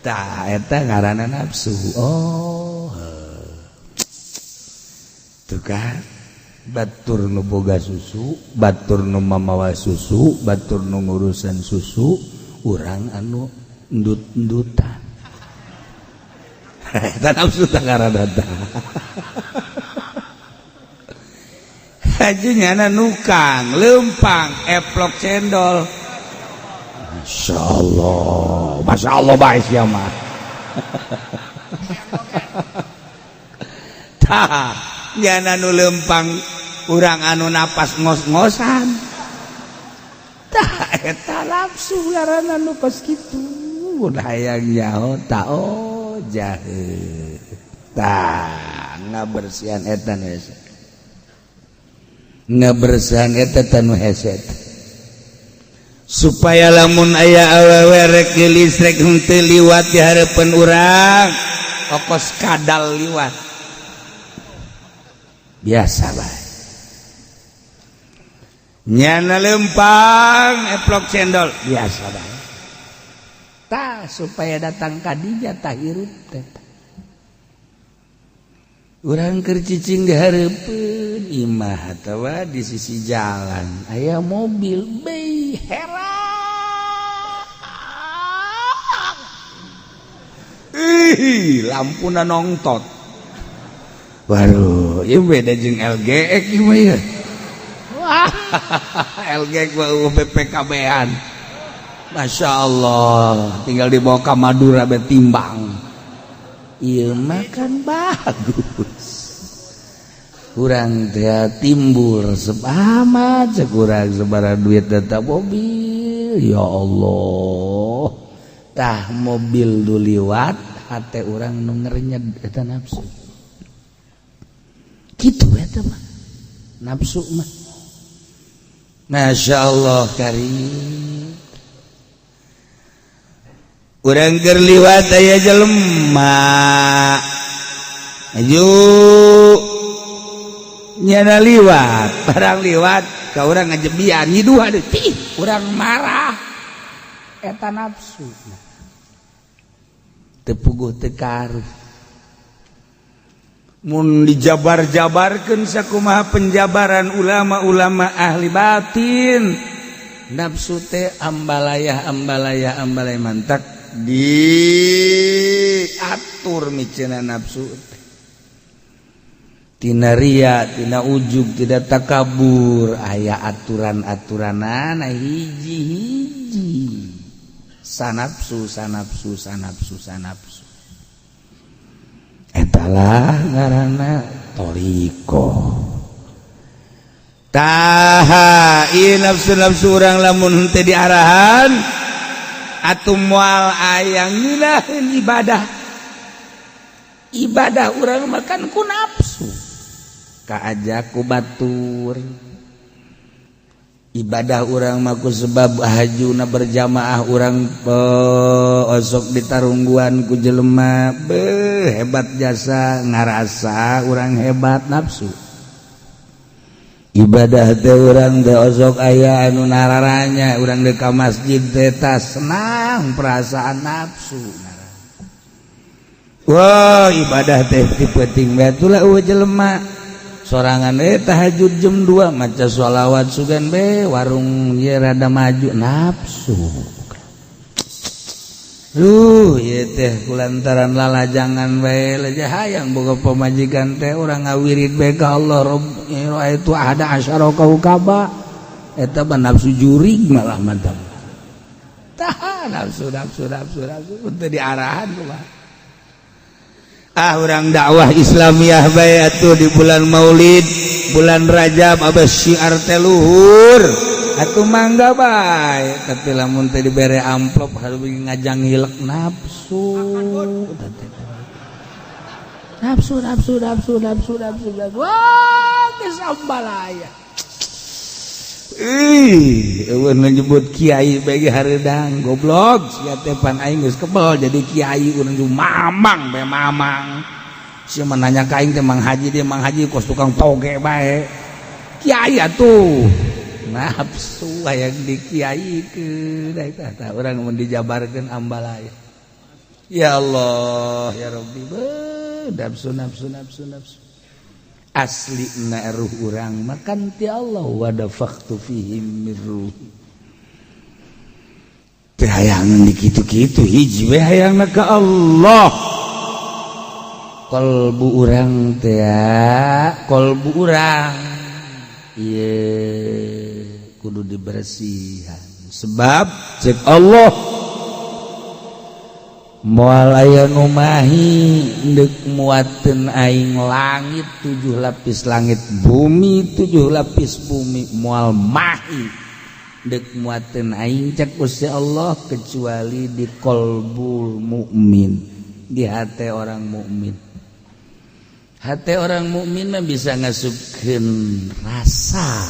[SPEAKER 3] Tah eta ngaranna nafsu. Oh. Tuh kan batur nu boga susu, batur nu mamawa susu, batur nu ngurusan susu, urang anu endut-endutan. Eta nafsu tah ngaranna tah. Haji nyana nukang, lempang, eplok cendol. Masya Allah, Masya Allah baik ya mah. Tah, nyana nu lempang, urang anu napas ngos-ngosan. Tah, eta nafsu ngaranna nu kos kitu. Mun hayang nyaho tah oh jahe. Tah, ngabersihan eta nu hese. Ngabersihan eta nu hese. Supaya lamun aya awewe rek geulis rek henteu liwat di hareupeun urang, okos kadal liwat. Biasa bae. Nyana lempang eplok cendol biasa bae. Tah supaya datang ka dinya tah hirup teh. Urang keur cicing di hareupeun imah atawa di sisi jalan aya mobil bei herang. Ih, lampuna nongtot. Waduh, ieu beda jeung LGX ieu mah ieu. Wah, LGX mah BPKB-an. Masya Allah, tinggal dibawa ke Madura betimbang. Ieu mah kan bagus. Kurang teh timbul resep amat sekurang sabaraha duit data mobil. Ya Allah. Tah mobil du liwat hate urang nu ngerenyed eta nafsu. Kitu eta mah. Nafsu mah. Masya Allah karim. Urang keur liwat aya jelema. Aju nyana liwat, barang liwat ka urang ngajebian nyiduhan tih, urang marah. Eta nafsu. Teu puguh teu karuh. Mun dijabar-jabarkeun sakumaha penjabaran ulama-ulama ahli batin, nafsu teh ambalayah ambalayah ambalaya mantak diatur miceuna nafsu teh. Tina ria, tina ujub, tidak takabur, aya aturan-aturanana hiji-hiji. Sanapsu, sanapsu, sanapsu, sanapsu. Etalah ngaranna thariqah. Taha ieu nafsu-nafsu urang lamun henteu diarahan atuh moal aya ngeunaheun ibadah. Ibadah urang makan ku nafsu. Kaajak ku batur. Ibadah urang mah ku sebab hajuna berjamaah, urang osok ditarungguan ku jelema, beuh, hebat jasa, ngarasa urang hebat, nafsu. Ibadah teh urang teh osok aya anu nararanya urang deuk ka masjid teh, tas senang perasaan, nafsu. Wah, ibadah teh ti peuting bae atuh euweuh jelema sorangan tahajud jam 2, maca sholawat, sugan be warung ye rada maju, nafsu. Ieu teh kulantaran lalajangan bae aja, hayang boga pamajikan teh, urang ngawirid bae ka Allah, Rabb itu ada asyara kaukaba. Eta mah nafsu jurig malah, mantap. Tah, nafsu, nafsu, nafsu, nafsu teu diarahan kumaha. Ah, urang dakwah Islamiyah bae atuh di bulan Maulid, bulan Rajab, abas syiar teh luhur atuh, mangga bae. Tapi lamun teh dibere amplop harus ngajang hilek, nafsu, nafsu, nafsu, nafsu, nafsu, nafsu, nafsu. Wah, geus ambalaya. Ih, euweuh nyebut kiai bagi hareudang, goblok sia teh. Pan aing geus kebel jadi kiai, urang mamang bae, mamang. Sia mah nanya ka aing teh, Mang Haji dia, Mang Haji kos tukang toge bae. Kiai atuh nafsu hayang di kiai ke da urang mun dijabarkeun ambalaya. Ya Allah, ya Rabbi, nafsu, nafsu, nafsu, nafsu. Asli na ruh urang makan ti Allah, wa nafakhtu fihim min ruhi teh hayang di kitu-kitu, hiji we hayangna ka Allah. Kolbu urang teh, kolbu urang ieu kudu dibersihan, sebab cek Allah moal aya nu mahi deuk muateun aing. Langit tujuh lapis langit, bumi tujuh lapis bumi, moal mahi deuk muateun aing, cek Gusti Allah, kecuali di kolbul mukmin, di hati orang mukmin. Hati orang mukmin mah bisa ngasupkeun rasa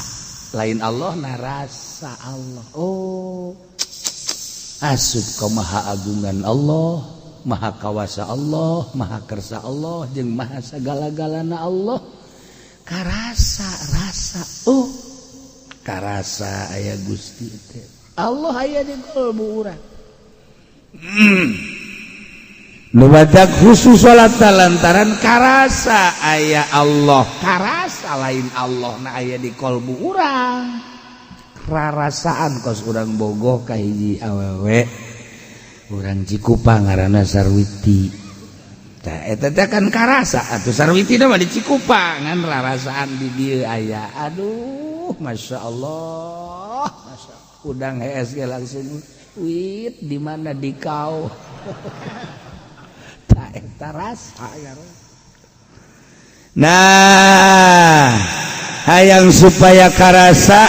[SPEAKER 3] lain Allah, nah, rasa Allah. Oh, asup ke maha agungan Allah, maha kawasa Allah, maha kersa Allah, jeung maha segala-galana Allah. Karasa rasa, oh, karasa aya Gusti teh, Allah aya di kalbu urang. Nu khusus salat lantaran karasa aya Allah, karasa lain Allah na aya di kolbu urang, rarasaan kos urang bogoh ka hiji awewe urang Cikupa ngaranna Sarwiti. Tah, eta teh kan karasa atuh, Sarwiti mah di Cikupa, ngan rarasaan di dieu aya. Aduh, Masya Allah, Masya Allah. Udang hees ge langsung wit di mana di kau. Tah, eta rasa ya.
[SPEAKER 2] Nah, hayang supaya karasa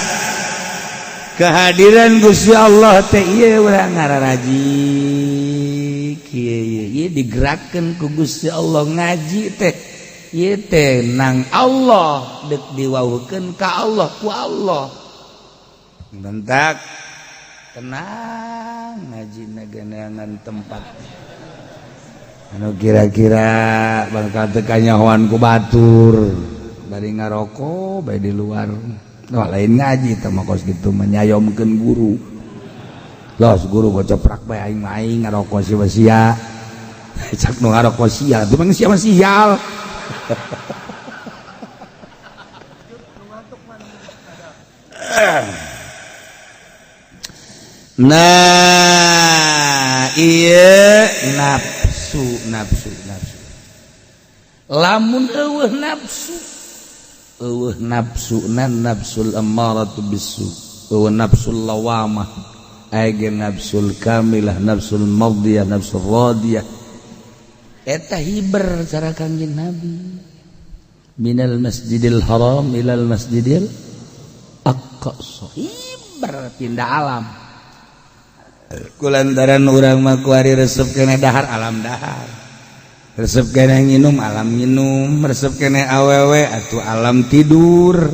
[SPEAKER 2] kehadiran Gusti Allah teh, ieu urang ngararaji kieu, ieu digerakkeun ku Gusti Allah ngaji teh. Ieu teh nang Allah, deuk diwawuhkeun ka Allah ku Allah. Bentak tenang ngaji geneangan tempat anu kira-kira bakal teu kanyahoan ku batur, bari ngarokok bae di luar. Wah, lain ngaji teh mah, kos kitu menyayomkeun guru. Los guru gocoprak bae, aing mah aing ngarokok sia sia. Cak nu ngarokok sia, itu mah sia mah sial. Nah, iya, nafsu, nafsu, nafsu. Lamun euweuh nafsu, euweuh nafsu nan nafsul ammaratu bisu, euweuh nafsul lawamah, aya nafsul kamilah, nafsul mardiyah, nafsul radiyah. Eta hiber cara Kangjeng Nabi minal Masjidil Haram ilal Masjidil Aqsa, hiber pindah alam. Kulantaran urang mah kuari resep kene dahar, alam dahar, resep kene nginum, alam nginum, resep kene awewe atuh alam tidur.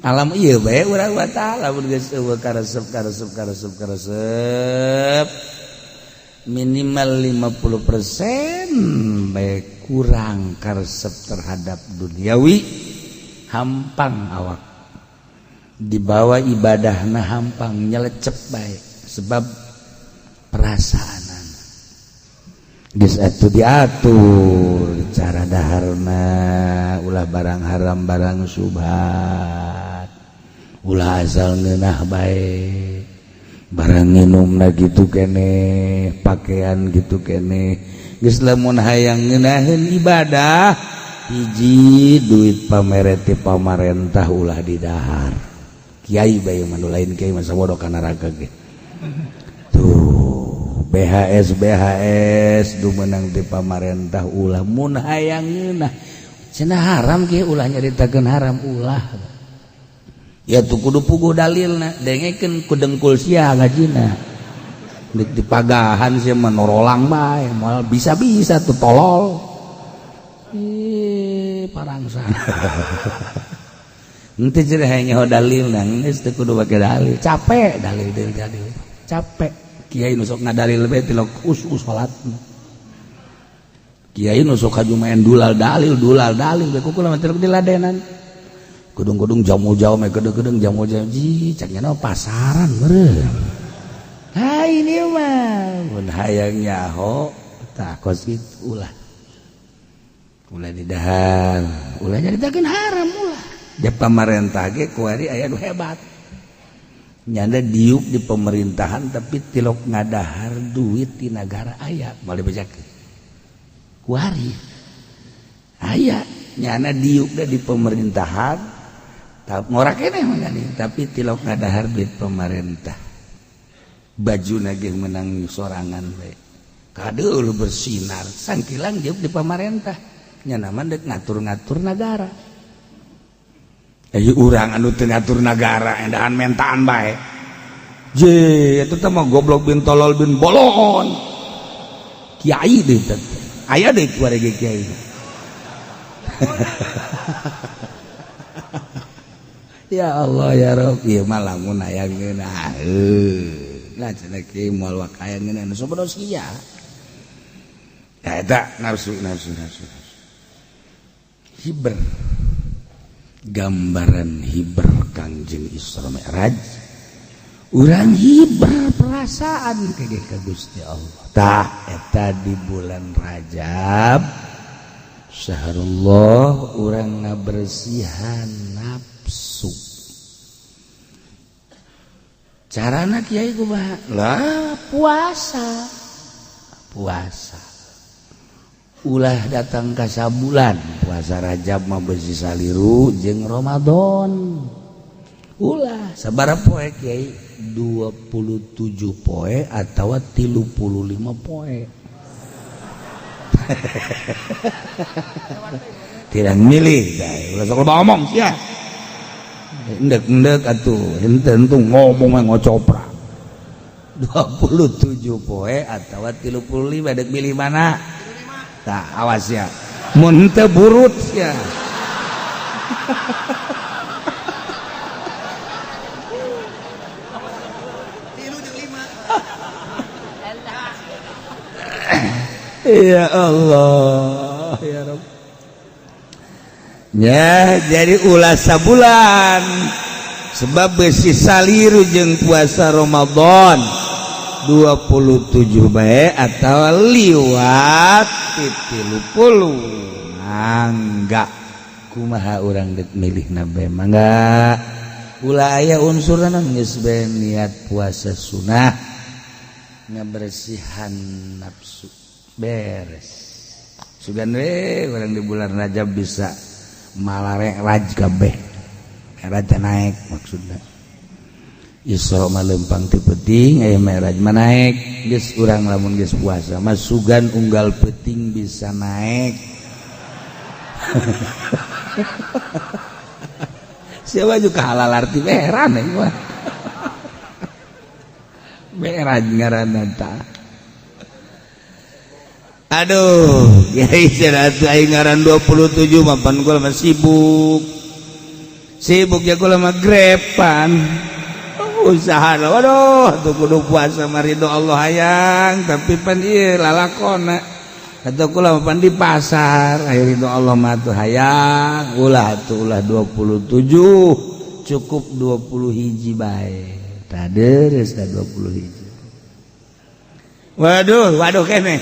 [SPEAKER 3] Alam ieu bae urang wa taala mun geus eueuh karesep karesep karesep karesep minimal 50% bae kurang karesep terhadap duniawi, hampang awak dibawa ibadahna hampang nyelecep bae sebab perasaanan geus atuh diatur cara daharna, ulah barang haram barang subhat, ulah asal ngeunah bae, barang minumna gitu keneh, pakaian gitu keneh. Geus lamun hayang ngeunaheun ibadah, hiji duit pamere ti pamarentah ulah didahar. Kiai bae mah, nu lain kiai mah bodoh ka neraka ge. Tuh BHS BHS du meunang ti pamarentah ulah mun hayang ngeunah. Cenah haram kieu, ulah nyaritakeun haram ulah. Ya tuh kudu puguh dalilna, dengekeun ku dengkul sia ngajina. Dik dipagahan sia mah norolang bae, moal bisa-bisa tuh tolol. Ih, parangsan. Henteu cenah hayang nyaho dalilna, geus teu kudu make dalil. Capek dalil dalil dalil. Capek. Kiai nu sok ngadalil bae tilok khusyuk salatna. Kiai nu sok haju main dulal dalil dulal dalil bae kukula mah tilok diladenan. Gedung-gedung jamu jauh mah gedung-gedung jamu jauh ji cak nya pasaran meureun. Ha ini mah mun hayang nyaho tah kos kitu ulah. Ulah didahar, ulah nyaritakeun haram ulah. Di pamarentah ge kuari aya nu hebat. Nyanda diuk di pemerintahan tapi tilok ngadahar duit di negara aya moal dibejakeun. Kuari aya nyana diuk di pemerintahan ngorak keneh mah tapi tilok ngadahar duit pemerintah. Baju ge menang sorangan we. Kadeul bersinar sangkilang diuk di pemerintah. Nyana mah deuk ngatur-ngatur nagara. Urang anu teu ngatur nagara endahan mentaan bae. Je eta teh mah goblok bin tolol bin bolon. Kiai deui teh. Aya deui kuari ge kiai. Ya Allah ya Rabb, ieu mah lamun aya ngeunah. Lah cenah kieu moal wakaya ngeunah nu sabodo sia. Ya eta nafsu nafsu nafsu. Hiber. Gambaran hiber Kangjeng Isra Mi'raj. Urang hiber perasaan kege ka Gusti Allah. Tah eta di bulan Rajab syahrullah urang ngabersihan nafsu. Carana kiai kumaha? Lah puasa. Puasa. Ulah datang ka sabulan, puasa Rajab mah beusi saliru jeung Ramadan. Ulah sabaraha poe kiai? 27 poe atawa 35 poe. Tidak milih, ulah sok loba omong sia. Endek-endek atuh, henteu henteu ngomong mah ngocopra. 27 poe atawa 35 dek milih mana? Tah awas ya. Mun henteu burut sia. Ya Allah ya Rabb. Ya jadi ulah sabulan sebab besi saliru jeung puasa Ramadan 27 bae atau liwat 30. Mangga kumaha urang deuk milihna bae mangga ulah aya unsurna geus bae niat puasa sunah ngabersihan nafsu beres. Sugan we urang di bulan Rajab bisa malarek raj kabeh. Raja naik maksudna. Isra mah lempang ti peuting aya Mi'raj mah naik. Geus urang lamun geus puasa mah sugan unggal peuting bisa naik. Siapa juga halal arti heran ya mah. Mi'raj ngaranna tah. Aduh, kiai cenah aing ngaran 27 mapan gua mah sibuk.
[SPEAKER 2] Sibuk ya kula mah grepan. Usaha waduh tuh kudu puasa mah ridho Allah hayang tapi pan ieu lalakona. Atau kula mah pan di pasar aya ridho Allah mah tuh hayang ulah tuh ulah 27 cukup 20 hiji bae. Tah deres tah 20 hiji. Waduh, waduh kene.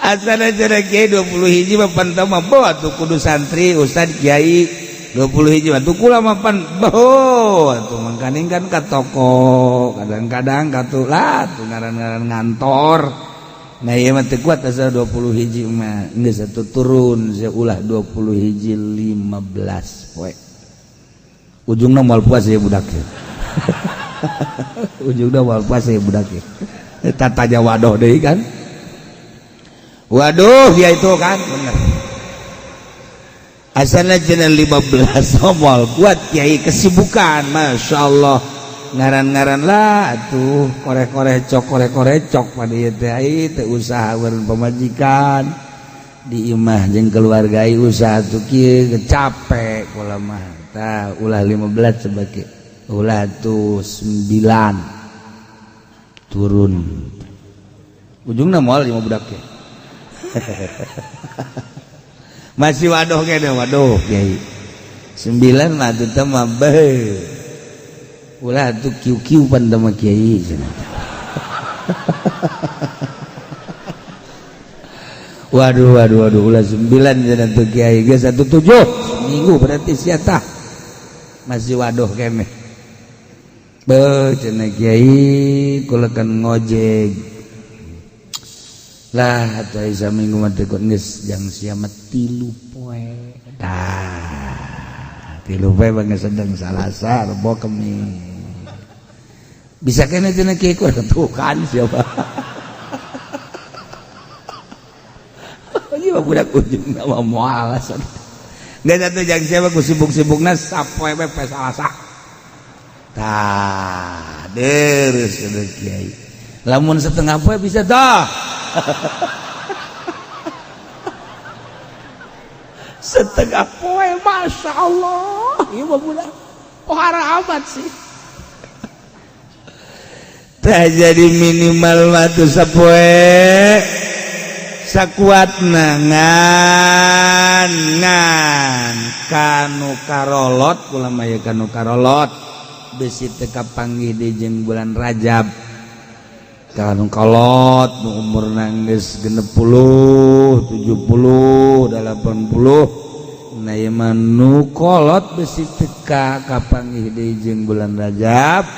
[SPEAKER 2] Asana cenah kiai 20 hiji mah pan teu mah bawa tuh kudu santri ustad kiai 20 hiji mah tuh kula mah pan bawa tuh mangkaning kan ka toko kadang-kadang ka tuh lah tuh ngaran-ngaran ngantor. Nah ieu mah teu kuat asal 20 hiji mah geus atuh turun sia ulah 20 hiji 15 poe. Ujungna moal puas ya budak ya. Ujungna moal puas ya budak ya. Eta tanya waduh deui kan. Waduh ya itu kan bener. Asalna cenah 15 moal kuat kiai kesibukan Masya Allah ngaran-ngaran lah atuh koreh-koreh cok koreh-koreh cok pada ieu teh ai teu usaha eureun pamajikan di imah jeung keluarga usaha tuh kieu capek kula mah tah ulah 15 sebagai ulah tuh 9 turun ujungna moal lima budak ya. Masih waduh kene waduh kiai 9 mah teu mah beuh ulah tuh kiu-kiu pan teh mah kiai cenah. Waduh waduh waduh ulah 9 cenah tuh kiai geus 17 minggu berarti sia tah masih waduh kene. Beuh cenah kiai kula kan ngojek lah atuh aya saminggu mah teh geus jang sia mah 3 poe tah 3 poe mah geus sedeng Salasa Rebo Kemis bisa kene cenah kiai ku tuh kan siapa. Ieu mah budak ujungna mah moal alasan geus atuh jang sia mah ku sibuk-sibukna sapoe we poe Salasa tah deres cenah kiai lamun setengah poe bisa tah. Setengah poe Masya Allah ieu mah budak pohara amat sih tah jadi minimal mah tuh sapoe sakuatna ngan ngan kanu karolot kula mah ye kanu karolot besi teu kapanggih deui jeung bulan Rajab kanu kolot nu umurna geus 60 70 80 nah ieu mah nu kolot besi teka kapanggih deui jeung bulan Rajab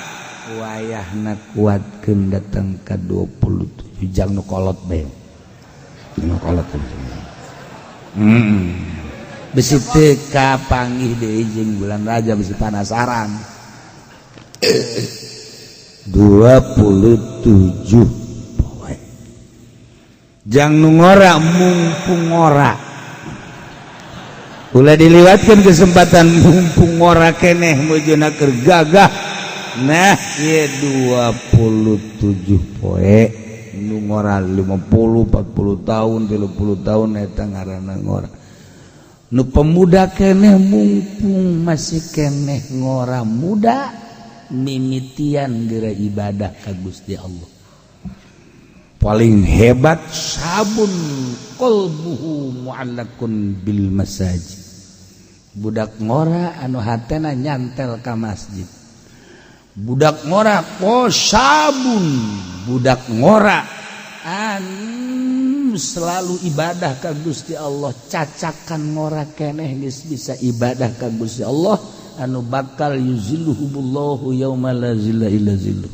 [SPEAKER 2] wayahna kuatkeun datang ka 27 jang nu kolot bae nu kolot besi teka panggih deui jeung bulan Rajab besi panasaran 27 poe jang nu ngora mumpung ngora ulah diliwatkan kesempatan mumpung ngora keneh mujuna keur gagah nah ieu 27 poe nu ngora 50 40 tahun 30 tahun eta ngaranna ngora nu pemuda keneh mumpung masih keneh ngora muda mimitian geura ibadah ka Gusti Allah paling hebat sabun qalbuhu mu'allakun bil masajid budak ngora anu hatena nyantel ka masjid budak ngora sabun budak ngora anu selalu ibadah ka Gusti Allah cacakan ngora keneh geus bisa ibadah ka Gusti Allah anu bakal yuzilluhumullahu yauma la zilla illa zilluh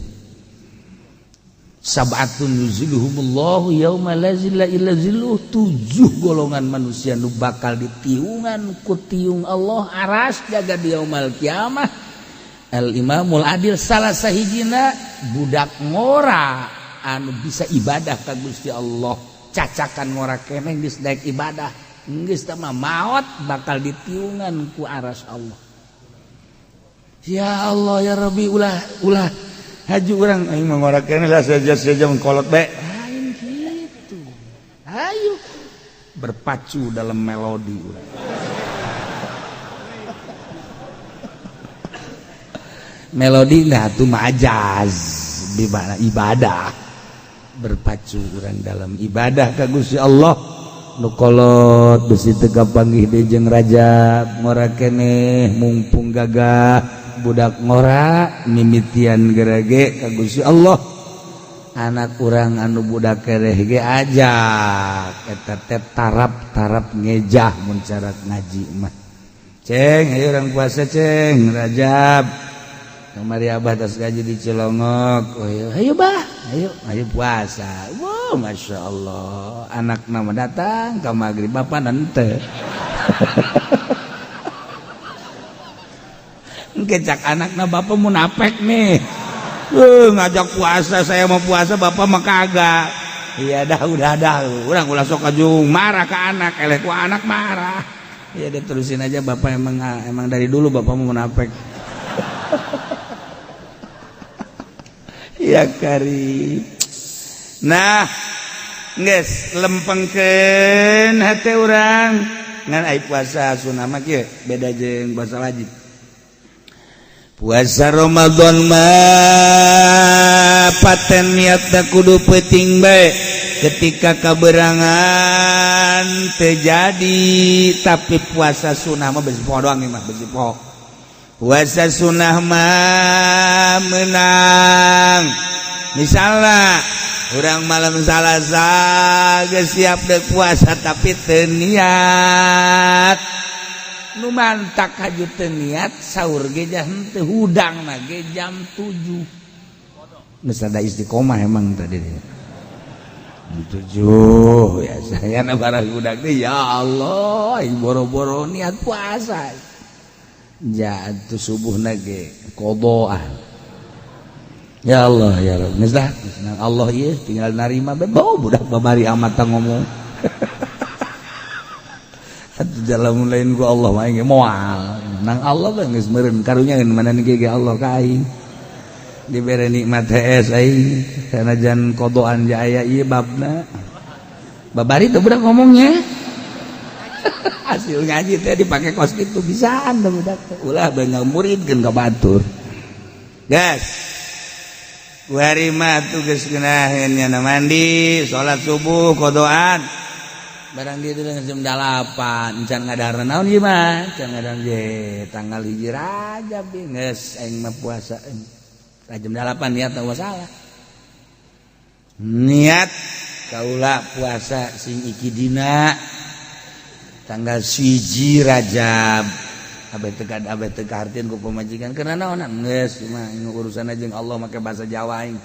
[SPEAKER 2] sab'atun yuzilluhumullahu yauma la zilla illa zilluh 7 golongan manusia nu bakal ditiungan ku tiung Allah aras jaga di yaumal kiamah al imamul adil salah sahijina budak ngora anu bisa ibadah ka Gusti Allah cacakan ngora keneh geus daek ibadah geus teh mah maot bakal ditiungan ku aras Allah. Ya Allah ya Rabbi ulah ulah haji urang aing mah ngora keneh lah saja-saja kolot bae lain kitu. Ayo
[SPEAKER 3] Berpacu dalam melodi urang. Melodi nah tuh majaz ibadah. Berpacu urang dalam ibadah ka Gusti Allah. Nu kolot besi teu kapanggih deui jeung Rajab ngora keneh mumpung gagah budak ngora mimitian gerege ka Gusti Allah. Anak urang anu budak kereh ge ajak eta teh tarap-tarap ngejah mun cara ngaji mah. Ceng ayo urang puasa ceng Rajab. Kamari abah tas gaji di Cilongok. Oh, ayo, ayo bah, ayo, ayo puasa. Wow, masya Allah. Anak nama datang ke maghrib bapak nante. Kecak anak na bapak munafik nih. Ngajak puasa, saya mau puasa bapak mah kagak. Iya dah, udah dah. Urang ulah sok kajung marah ke anak, eleh ku anak marah. Iya deh terusin aja bapak emang dari dulu bapak mau munafik. Ya kari. Nah, geus lempengkeun hate urang ngan ai puasa sunah mah kieu beda jeung puasa wajib. Puasa Ramadan mah paten niatna kudu peuting bae ketika kaberangan teu jadi, tapi puasa sunah mah besi poho doang mah besi poho. Puasa sunah mah menang. Misalnya urang malam Salasa geus siap dek puasa tapi teu niat. Nu mantak haju teu niat sahur ge henteu hudangna ge jam 7. Geus ada istiqomah emang tadi. Jam 7 ya saya na barang hudang teh ya Allah boro-boro niat puasa. Jatuh subuh nage kodoan. Ya Allah ya Rabb. Geus dah, Allah ieu tinggal narima bae bau budak babari amat ngomong. Atuh jalan lain ku Allah mah ge moal. Nang Allah bae geus meureun karunya mana ge ge Allah ka aing. Dibere nikmat hees aing sanajan kodoan ja aya ieu babna. Babari teh budak ngomongnya. Hasil ngaji teh dipake kos kitu bisaan teh budak teh. Ulah bae ngamuridkeun ka batur. Gas. Kuari mah tugas geunaheun nya mandi, salat subuh kodoan. Barang dia itu jam 8, encan ngadahar naon ieu mah? Can ngadahar ye tanggal 1 Rajab geus aing mah puasa. Jam 8 niat teu salah. Niat kaula puasa sing iki dina tanggal 1 Rajab. Abeh teu kahartieun ku pamajikan karena naon geus mah urusan jeung Allah make bahasa Jawa aing.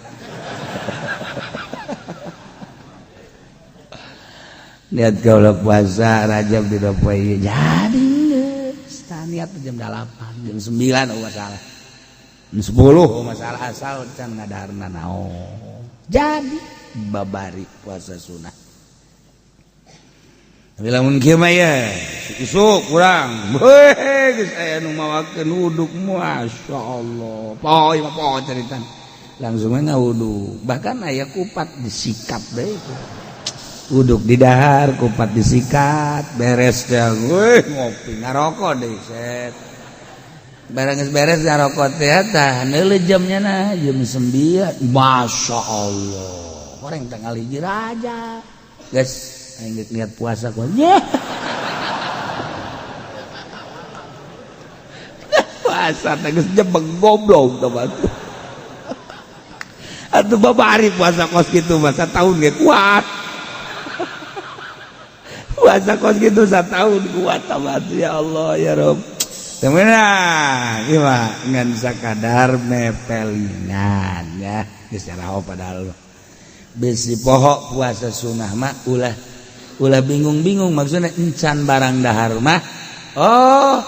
[SPEAKER 3] Niat kaula puasa Rajab di poe jadi geus tah niat jam 8 jam 9 oh masalah. Jam 10 oh masalah asal can ngadaharna naon. Jadi babari puasa sunah. Tapi lamun kieu mah ya isuk kurang. Heuh geus aya nu mawakeun wuduk masyaallah. Poho mah poho carita. Langsung we ngawudu. Bahkan aya kupat disikat deui. Wuduk di dahar, kupat disikat, beres teh weuh ngopi ngarokok deui set. Barang geus beres ngarokok teh tah neuleuh jamnya na jam 9. Masyaallah. Orang tanggal 1 Rajab. Geus aing geus niat puasa ku. Puasa teh geus jebeng goblok teh batu. Atuh babari puasa kos kitu mah sataun ge kuat. Puasa kos kitu sataun kuat batu ya Allah ya Rabb. Teu meunang ieu mah ngan sakadar mepelingan ya geus caraho padahal. Besi poho puasa sunah mah ulah ulah bingung-bingung maksudnya encan barang dahar mah oh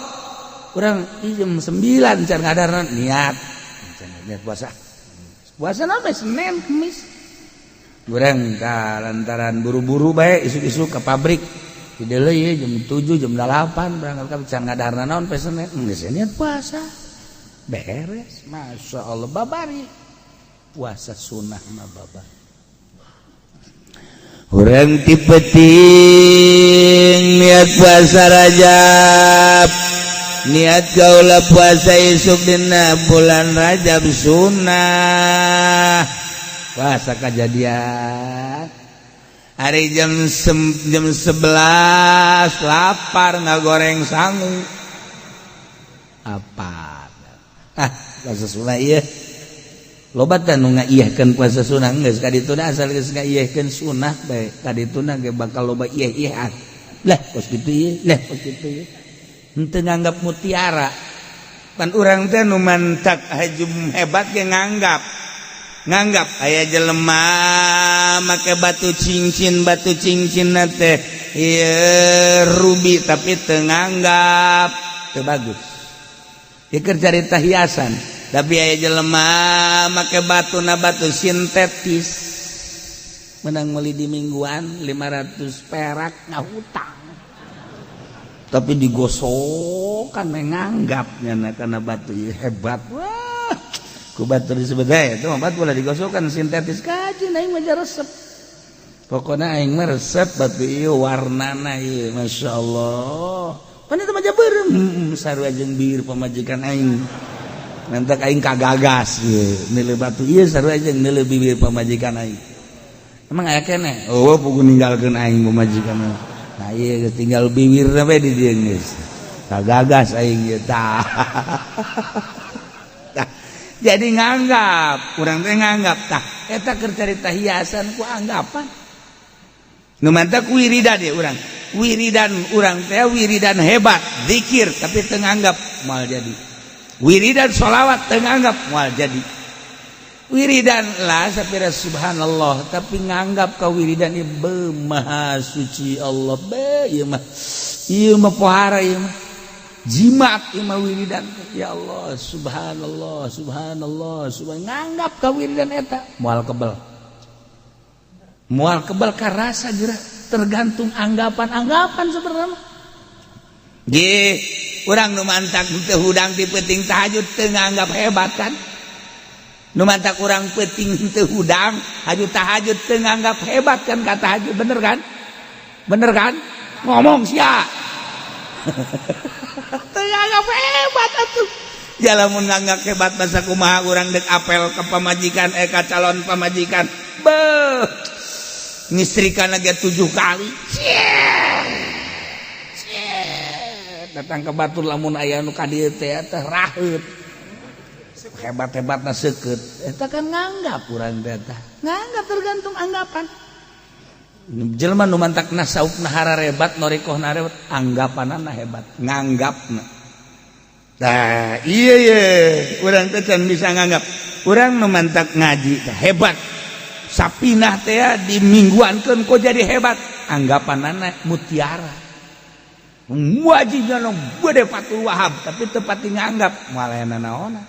[SPEAKER 3] kurang jam 9 encan ngadarna niat encan niat puasa puasa nama Senin Kamis kurang lantaran buru-buru bae isuk-isuk ke pabrik di deuleu jam 7 jam 8 berangkat ka encan ngadarna naon poe Senin geus niat puasa beres Masya Allah babari puasa sunah mah babari.
[SPEAKER 2] Urang ti peuting niat puasa Rajab, niat kaula puasa isuk dina bulan Rajab sunnah. Puasa kejadian hari jam 11 lapar, nggak goreng sangu apa. Ah, puasa sunnah iya, loba teh nu ngaiyahkeun puasa sunnah. Geus ka ditu asal geus ngaiyahkeun sunnah bae, ka dituna ge bakal loba iyah-iyahan lah, kos kitu ieu lah, kos kitu ieu. Henteu nganggap mutiara pan urang teh. Nu mantak haju hebat ge nganggap nganggap aya jelema make batu cincin, batu cincin teh ieu ruby, tapi teu nganggap, teu bagus. Ieu carita hiasan. Tapi aya jelema make batu na batu sintetis, menang meuli di mingguan 500 perak, ngahutang tapi digosokan, menganggapnya karena batu ieu hebat. Wah, ku batu disebut itu mah batu lah digosokan sintetis. Kaji aing mah resep, pokoknya aing mah resep batu ieu, warnana ieu, Masya Allah. Pan itu mah beureum, sarua jeung bir pamajikan aing. Nanti aing kagagas ieu nilai batu ieu sarua jeung nilai bibir pamajikan aing. Emang aya keneh? Oh, puguh ninggalkeun aing pamajikan. Nah, ieu tinggal bibir we di dieu, geus kagagas aing ieu tah. Tah, jadi nganggap, urang teh nganggap. Tah, eta keur carita hiasan ku anggapan. Nu mantak wiridan ya urang, wiridan urang teh wiridan hebat, zikir tapi teu nganggap, moal jadi. Wiridan sholawat teu nganggap, moal jadi. Wiridan lah sapira subhanallah, tapi nganggap ka wiridan ieu, be, maha suci Allah, be, ieu mah, ieu mah pohara, ieu mah jimat, ieu mah wiridan teh. Ya Allah, subhanallah, subhanallah, subhan, nganggap ka wiridan eta moal kebel, moal kebel karasa geura. Tergantung anggapan-anggapan sebenarnya. Ge urang nu mantak teu hudang ti peuting tahajud teu nganggap hebat kan? Nu mantak urang peuting teu hudang haju tahajud teu nganggap hebat kan ka tahajud? Bener kan? Bener kan? Ngomong sia. Teu nganggap hebat atuh. Lamun nganggap hebat, masa kumaha urang dek apel ke pamajikan, eh, ka calon pamajikan? Beuh, ngistrikan lagi tujuh kali. Datang ke batur, lamun aya nu ka dieu teh teh raheut, hebat-hebatna seukeut. Eta kan nganggap urang teh, tah nganggap, tergantung anggapan. Jelema nu mantak nasaufna hararebat, norikohna hebat, anggapanana hebat, nganggapna. Tah iya ye, urang teh can bisa nganggap. Urang nu mantak ngaji teh hebat, sapinah teh di mingguankeun kok jadi hebat, anggapanana mutiara. Wajibnya nu gede Fathul Wahab, tapi tepat nganggap, moal aya nanaona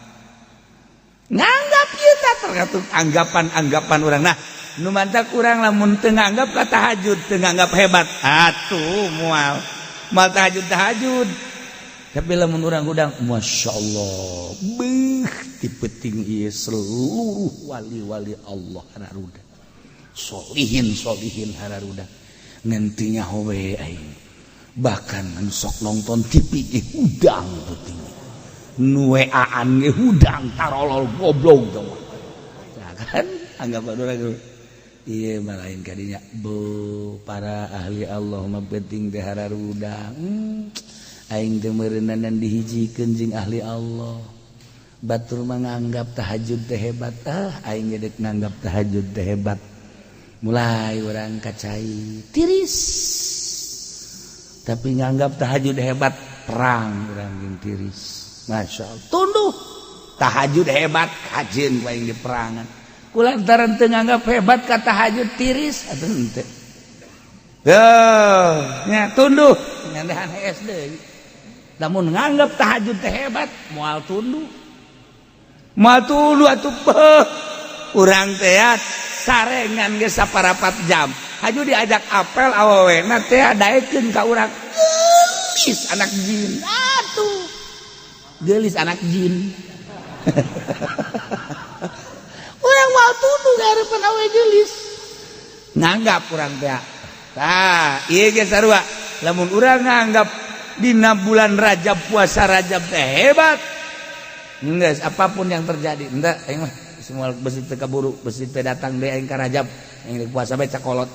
[SPEAKER 2] nganggap. Kita tergantung anggapan-anggapan orang. Nah, nu mantak urang lamun teu nganggap ka tahajud, teu nganggap hebat atuh, moal moal tahajud tahajud. Tapi lamun urang hudang, Masya Allah, beuh, ti peuting ieu seluruh wali-wali Allah hararuda, solihin solihin hararuda, ngantinya howe aing. Bahkan sok nonton TV ge hudang peuting, nu WA-an ge hudang, tarolol goblok tau. Nah, kan anggapan urang iya mah lain kadinya. Bu, para ahli Allah mah penting teh hararudang. Aing teh meureunan dihijikeun jeung ahli Allah. Batur mah nganggap tahajud teh hebat. Ah, aing ge dek nganggap tahajud teh hebat. Mulai urang kacai tiris, tapi nganggap tahajud hebat, perang urang jeung tiris. Masya Allah, tunduh. Tahajud hebat, kajeun ku aing di perangan kulantaran teu nganggap hebat ka tahajud, tiris atuh henteu. Tuh, nya tunduh ngandahan hees deui. Lamun nganggap tahajud teh hebat, moal tunduh. Moal tunduh atuh, beuh. Urang teh sarengan geus saparapat jam. Haju diajak apel, awewena teh daekeun ka urang. Geulis anak jin. Atuh. Geulis anak jin. Urang moal tunduh ngarepan awe geulis. Nganggap urang teh. Tah, ieu ge sarua. Lamun urang nganggap dina bulan Rajab, puasa Rajab teh hebat. Geus, apapun yang terjadi, henteu aing mah semua besi teu kaburu, besi teu datang deui aing ka Rajab, aing rek puasa bae cakolot.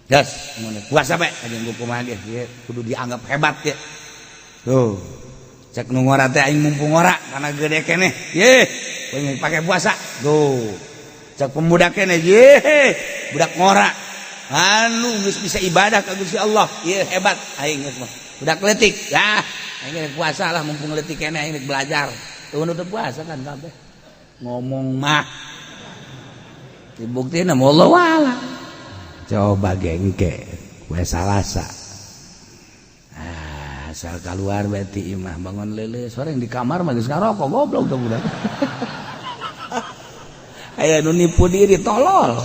[SPEAKER 2] Gas, mun puasa bae aja kumaha ge, ieu kudu dianggap hebat ya. Tuh. Cek nu ngora teh aing mumpung ngora karena gede keneh. Ye, pake puasa. Tuh. Cek pemuda keneh, ye, budak ngora. Anu geus bisa ibadah ka Gusti Allah. Ye, hebat aing geus mah. Budak leutik, ah, aing rek puasa lah mumpung leutik keneh aing rek belajar. Tuh nu teu puasa kan kabeh. Ngomong mah dibuktina wallahu a'lam. Coba gengke we Salasa. Ah, asal keluar berarti imah bangun lele sore di kamar mah geus ngarokok, goblok tuh budak. Aya nu nipu diri, tolol.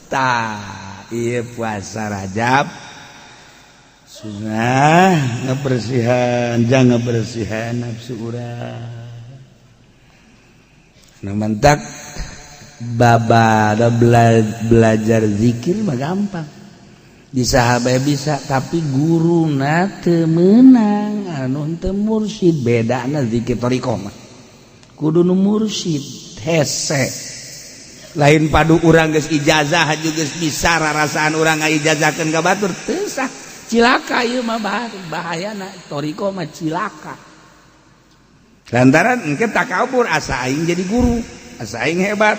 [SPEAKER 2] Tah, ieu puasa Rajab sunnah ngebersihan, jangan ngebersihan nafsu urang. Nah, mantak babada belajar zikir mah gampang, di sahabat bisa, tapi guruna teu meunang anu teu mursyid. Bedana zikir thoriqoh mah kudu nu mursyid hese, lain padu urang geus ijazah juga geus bisa rarasaan urang ngaijazakeun ka batur, teu sah, cilaka ieu mah. Bahayana thoriqoh mah cilaka lantaran engke takabur, asa aing jadi guru, asa aing hebat.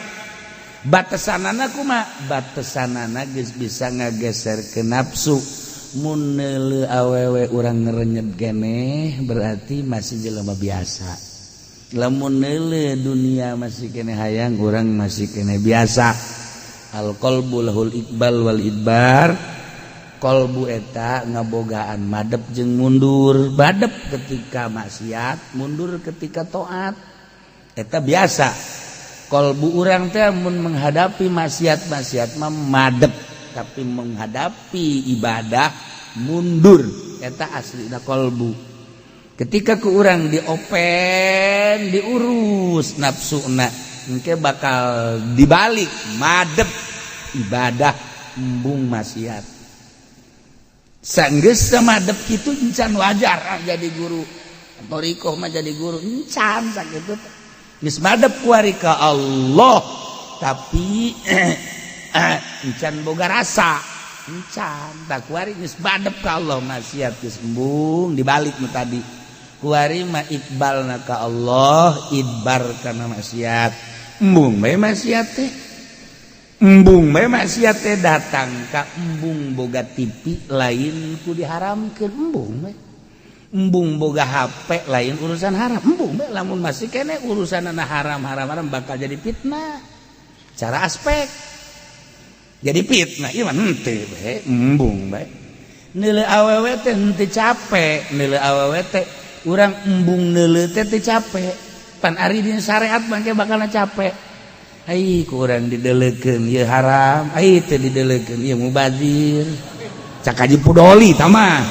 [SPEAKER 2] Batasanana kumaha? Batasanana geus bisa ngageser ke nafsu. Mun neuleu awewe urang ngerenyet keneh, berarti masih jelema biasa. Lamun neuleu dunia masih keneh hayang, urang masih keneh biasa. Al qalbu lahul iqbal wal idbar. Kolbu eta ngabogaan madep jeung mundur, madep ketika maksiat, mundur ketika taat. Eta biasa kolbu urang teh mun menghadapi maksiat-maksiat mah madep, tapi menghadapi ibadah mundur. Eta aslina kolbu. Ketika ku urang diopen, diurus nafsuna, engke bakal dibalik, madep ibadah, embung maksiat. Sanggeus madep kitu, encan wajar jadi guru thoriqoh mah, jadi guru encan sakitu. Geus madep kuari ka Allah, tapi encan boga rasa, encan. Tak kuari geus madep ka Allah, maksiat geus embung, dibalik nu tadi. Kuari mah iqbalna ka Allah, idbar kana maksiat, embung bae maksiat teh, embung bae maksiat teh. Datang ka embung boga TV lain ku diharamkeun, embung bae. Embung boga HP lain urusan haram, embung bae. Lamun masih kene urusan haram haram haram, bakal jadi fitnah cara aspek, jadi fitnah ieu mah. Henteu bae, embung bae. Neuleu awewe teh henteu capek, neuleu awewe teh urang embung, neuleu teh teu capek. Pan ari dina syariat mah bakal capek. Ai ku urang dideleukeun ieu haram, ai teu dideleukeun ieu mubazir. Cak Haji Pudoli tah mah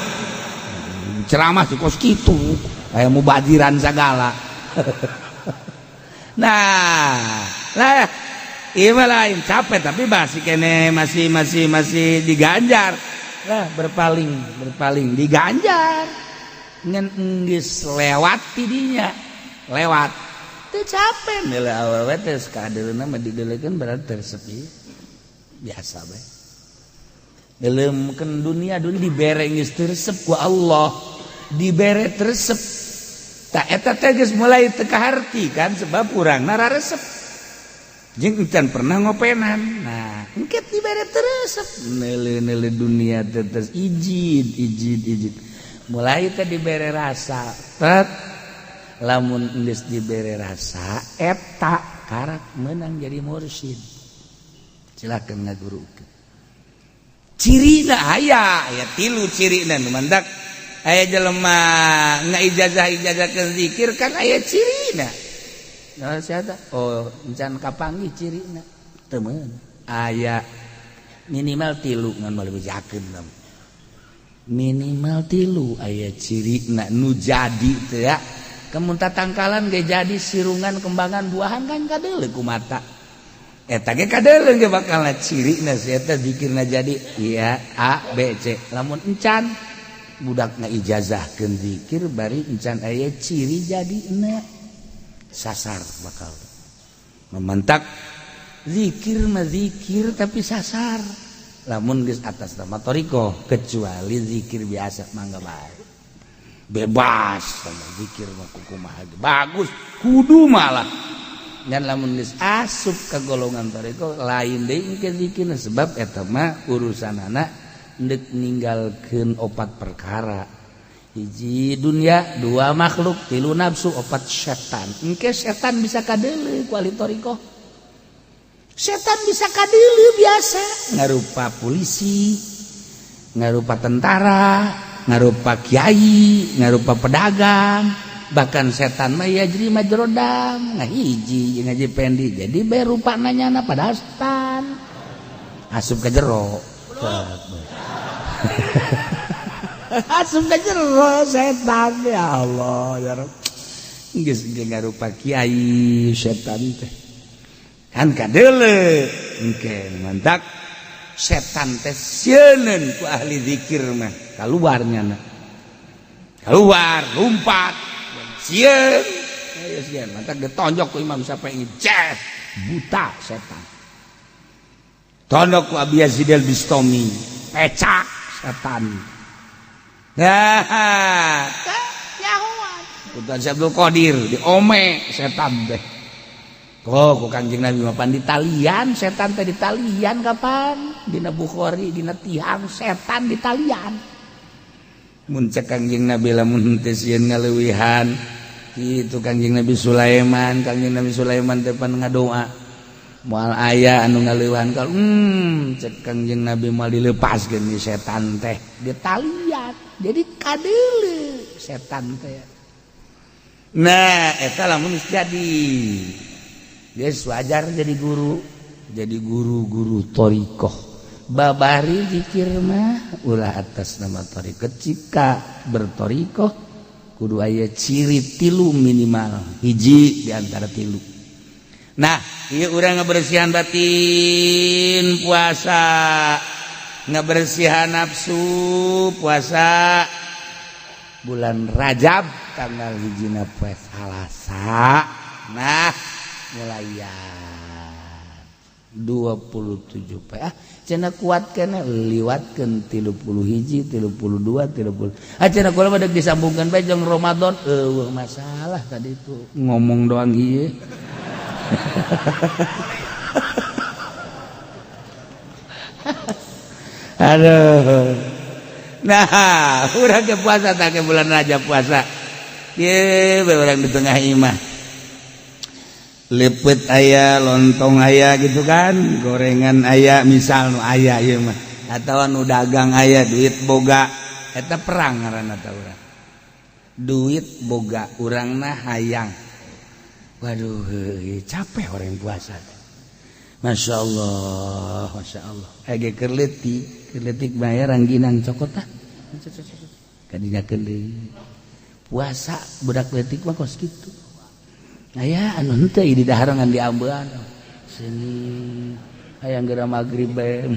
[SPEAKER 2] ceramah sih kos kitu, aya mubaziran sagala. Nah lah, ieu mah lain capek, tapi masih kene, masih masih masih diganjar lah, berpaling berpaling diganjar, ngan geus lewat tidinya, lewat teu capek. Neuleu awewe teh kadeuleuna mah dideleukeun berarti tersepi, biasa bae. Neuleumkeun dunia, dunia dibere geus teu resep ku Allah, dibere teu resep. Tak eta teh geus mulai teu kaharti kan, sebab urangna resep jeung encan pernah ngopenan. Nah, engke dibere teu resep, neuleu-neuleu dunia teh terus ijid ijid ijid, mulai teh dibere rasa tet. Lamun geus dibere rasa eta karak menang jadi mursyid, silakan ngagurukeun. Cirina aya, aya tilu cirina nu mandak aya jelema ngaijazah ijazah ke zikir kan aya cirina. Nah, siapa? Oh, encan kapanggih cirina, teu meunang. Aya minimal tilu, ngan moal bejakeun, minimal tilu aya cirina nu jadi teh ya. Kemun tatangkalan ge jadi sirungan, kembangan, buahan kan kadeuleu ku mata.
[SPEAKER 3] Eta ge kadeuleung ge bakal cirina si eta zikirna jadi iya A B C. Lamun encan budakna ijazahkeun zikir bari encan aya ciri jadina sasar bakal. Mementak zikir mah zikir tapi sasar. Lamun geus atas nama thoriqoh kecuali zikir biasa mangga bae. Bebas sama zikir mah kumaha bagus kudu malah. Dan lamun geus asup ka golongan thoriqoh lain deui ke zikirna sebab eta mah urusanana deuk ninggalkeun opat perkara. Hiji dunia, dua makhluk, tilu nafsu, opat setan. Engke setan bisa kadeuleu ku ahli thoriqoh. Setan bisa kadeuleu biasa ngarupa polisi, ngarupa tentara, ngarupa kiai, ngarupa pedagang. Bahkan setan mah yajri majrodam ngahiji jeung Haji Pendi jadi bae rupana nyana padahal setan asup ka jero asup ka jero setan ya Allah ya Rabb geus ge ngarupa kiai setan teh kan kadeuleu engke mantak setan teh sieuneun ku ahli zikir mah kaluar nyana keluar lompat sieun ayo sieun mantak ditonjok ku Imam Syafi'i ces buta setan tondok ku Abi Yazid al-Bistami pecak setan nah nyahoan Tuan Syekh Abdul Qadir diome setan teh oh ku Kangjeng Nabi mah pan ditalian setan teh ditalian kapan dina Bukhari dina tiang setan ditalian mun cek Kangjeng Nabi lamun teu sieun ngaleuwihan kitu Kangjeng Nabi Sulaiman. Kangjeng Nabi Sulaiman teh pan ngadoa moal aya anu ngaleuwihan kal cek Kangjeng Nabi moal dilepaskeun ni setan teh ditalian jadi kadeuleu setan teh. Nah eta lamun geus jadi geus wajar jadi guru, jadi guru-guru thoriqoh. Babari zikir mah ulah atas nama thoriqoh. Jika berthoriqoh kudu aya ciri tilu minimal hiji di antara tilu. Nah ieu urang ngabersihan batin puasa, ngabersihan nafsu puasa bulan Rajab tanggal hijina poe Salasa. Nah mulaian 27 poe ah cenah kuat keneh liwatkeun 31 32 30 ah cenah kula mah deuk disambungkeun bae jeung Ramadan eueuh masalah tadi itu ngomong doang ieu. Aduh. Nah, urang ke puasa tah ke bulan Rajab puasa. Ye bae urang di tengah imah. Lepet aya, lontong aya gitu kan, gorengan aya, misal nu aya ieu mah. Atawa nu dagang aya, duit boga. Eta perang ngaranna tah urang. Duit boga urangna hayang. Waduh, capek orang puasa teh. Masya Allah, Masya Allah. Ege keur leutik bayar rangginang cokot tah. Kadinya deui. Puasa budak leutik mah kos kitu. Aya anu henteu di dahar ngan diambean. Sini hayang geura magrib bae.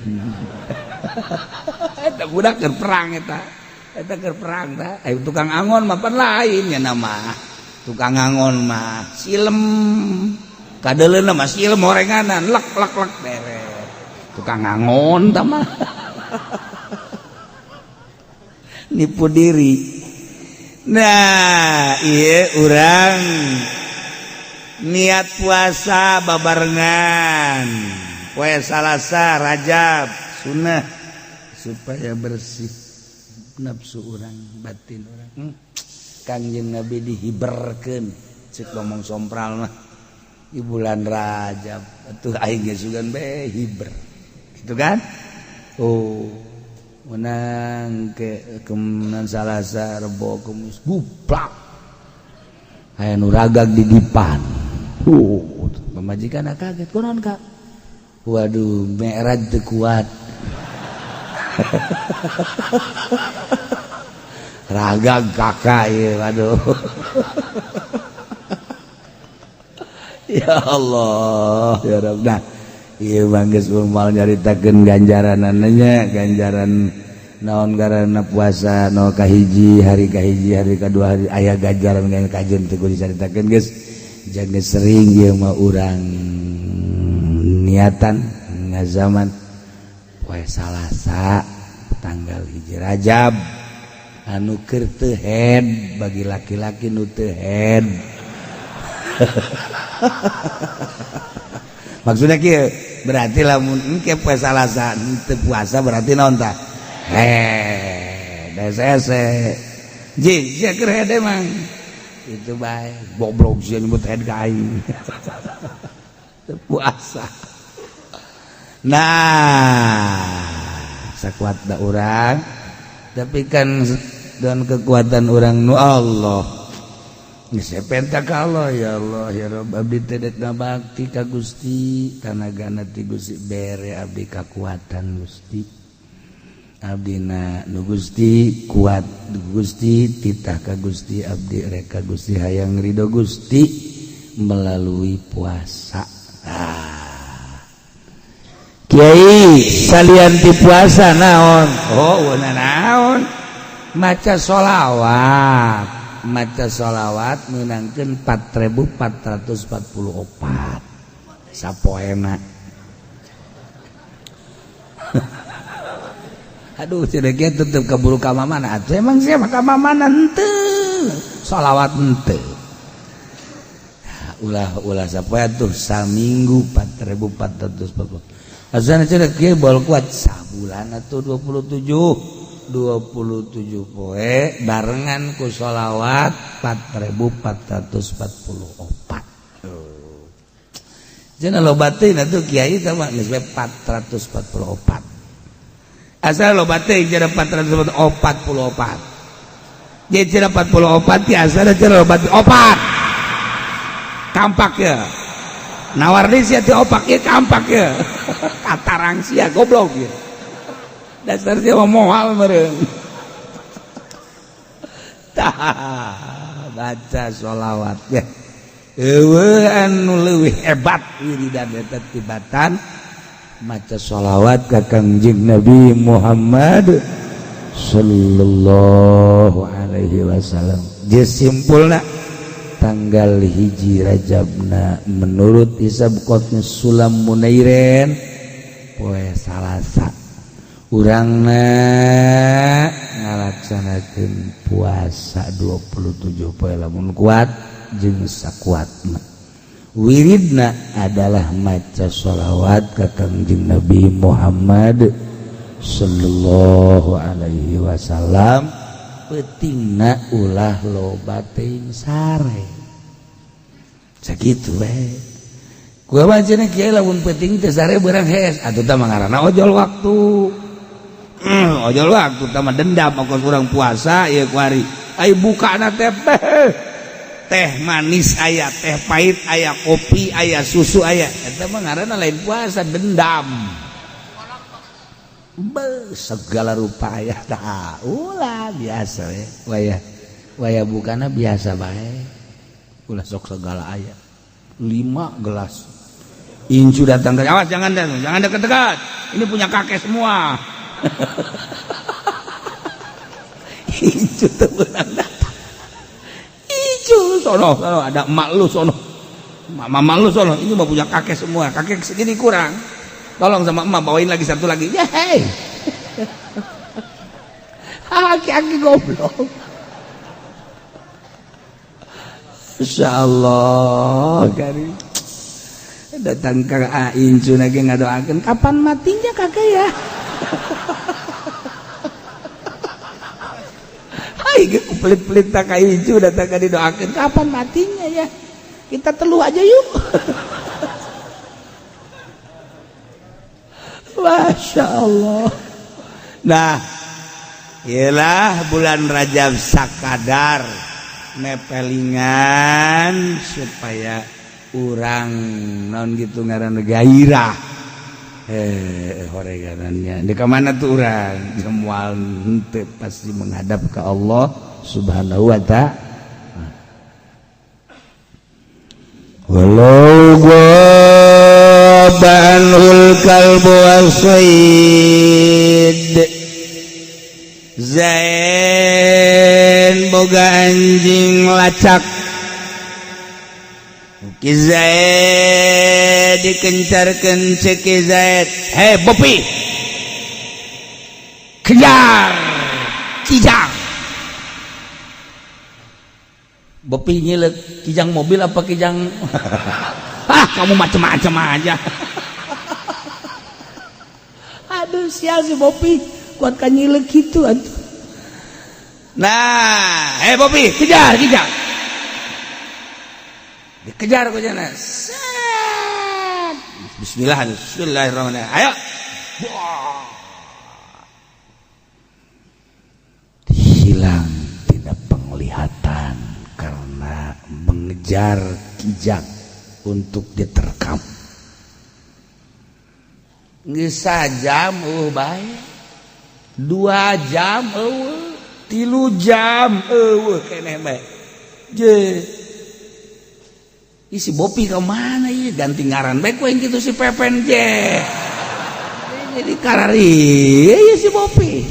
[SPEAKER 3] Eta budak keur perang eta. Eta keur perang tah. Aya tukang angon mah pan lain nya mah. Tukang angon mah silem. Kadeuleuna mah silem orenganan lek lek lek beres. Tukang angon tah mah. Nipu diri. Nah, ieu urang niat puasa babarengan poe Salasa Rajab sunnah supaya bersih nafsu urang batin urang. Kangjeng Nabi dihiberkeun cek ngomong sompral mah di bulan Rajab atuh aing ge sugan bae hiber gitu kan. Oh menang ke kemenan Salasa Rebo Kemis guplak aya nu ragag di dipan. Pemajikan kaget kunaon Kak? Waduh, mi'raj teu kuat. Ragag kakak ieu waduh. Ya Allah, ya Rabb. Nah, Ieu mah geus moal nyaritakeun ganjaranana, ganjaran naon garana puasa no kahiji hari kahiji hari kadua hari aya ganjaran kajen teu kudu dicaritakeun geus. Jangan sering ieu mah urang niatan ngazaman poe Salasa tanggal 1 Rajab anu keur teu head bagi laki-laki nu teu head. Maksudnya kieu berarti lamun engke poe Salasa teu puasa berarti naon tah? Head hese. Ji sia keur head emang. Itu bae goblok sia nyebut head ka aing. Teu puasa. Nah, sakuat da urang tapi kan dan kekuatan orang nu Allah. Geus penta ka Allah, ya Allah ya Rabb abdi teh dek ngabakti ka Gusti, tanagana ti Gusti bere abdi kakuatan Gusti. Abdina nu Gusti kuat Gusti titah ka Gusti abdi rek ka Gusti hayang ridho Gusti melalui puasa. Ah. Kiai salian ti puasa naon? Oh, naon? Maca sholawat. Maca sholawat meunangkeun 4444 sapoena. Aduh, cenah kieu tetep kaburu ka mamana. Atuh emang sia ka mamana henteu. Sholawat henteu. Ulah-ulah sapoe atuh saminggu 4444. Asana cenah kieu bol kuat sabulan atuh 27 poe barengan ku sholawat 4444. Cenah loba teuing atuh kiai teh mah geus we 444. Asal loba teuing cenah 444. Jadi cenah 44 ti asal cenah loba opat. Kampak ya. Nawar di sia ti opak ieu kampak ya. Katarang sia goblok ya. Dasar sia mah moal meureun. Tah, baca sholawat ya. Eueuh anu leuwih hebat wiridan eta tibatan maca sholawat ka Kangjeng Nabi Muhammad sallallahu alaihi wasallam. Geus simpulna tanggal 1 Rajabna menurut hisab qotnya Sulam Munairen poe Salasa urangna ngalaksanakeun puasa 27 poe lamun kuat jeung sakuatna. Wiridna adalah maca sholawat ka Kangjeng Nabi Muhammad sallallahu alaihi wasallam. Peutingna ulah loba teuing sare. Sakitu we. Kumaha cenah kieu lamun peuting teh sare beurang hees atuh tah ngaranna ojol waktu. Ojol waktu tah mah dendam ongkos urang puasa ieu kuari. Ai bukana teh teh manis aya, teh pahit aya, kopi aya, susu aya. Eta mah ngaranna lain puasa, dendam. Be, segala rupa aya tah. Ulah biasa we. Waya waya bukana biasa bae. Ulah sok segala aya. 5 gelas. Incu datang ke, awas jangan jangan dekat-dekat. Ini punya kakek semua. Incu teu meunang datang. Incu sono, sono ada emak lu sono. Mama lu sono, ini mah punya kakek semua. Kakek segini kurang. Tolong sama emak bawain lagi satu lagi. Yeay. Aki-aki goblok. Insyaallah karim. Datang ke Incu lagi ngadoakeun kapan matinya kakek ya. Hai pelit-pelit tak ka Incu datang ka didoakeun kapan matinya ya. Kita teluh aja yuk. Masya Allah. Nah, ialah bulan Rajab sakadar nepelingan supaya urang non gitu ngaran gairah. Horeganannya. Di mana tuh urang? Semua henteu pasti menghadap ke Allah Subhanahu wa ta'ala. Walau ghaban
[SPEAKER 2] lahul kalbu wasaid. Zain boga anjing lacak. Ki Zaid dikencarkan, cek Ki Zaid, "Hei Bopi, kejar kijang." Bopi nyilek, "Kijang mobil apa kijang? Ah, kamu macem-macem aja." Aduh, sial si Bopi, kuat kan nyilek gitu atuh. Nah, "Hei Bopi, kejar kijang." Dikejar ku jana. Set. Bismillah, bismillahirrahmanirrahim, ayo. Wah. Hilang tidak penglihatan karena mengejar kijang untuk diterkam. Geus sajam eueuh bae, 2 jam eueuh, 3 jam eueuh keneh bae. Je. Ih, si Bopi kemana ya? Ganti ngaran bae ku gitu si Pepen je. Jadi karari ya si Bopi.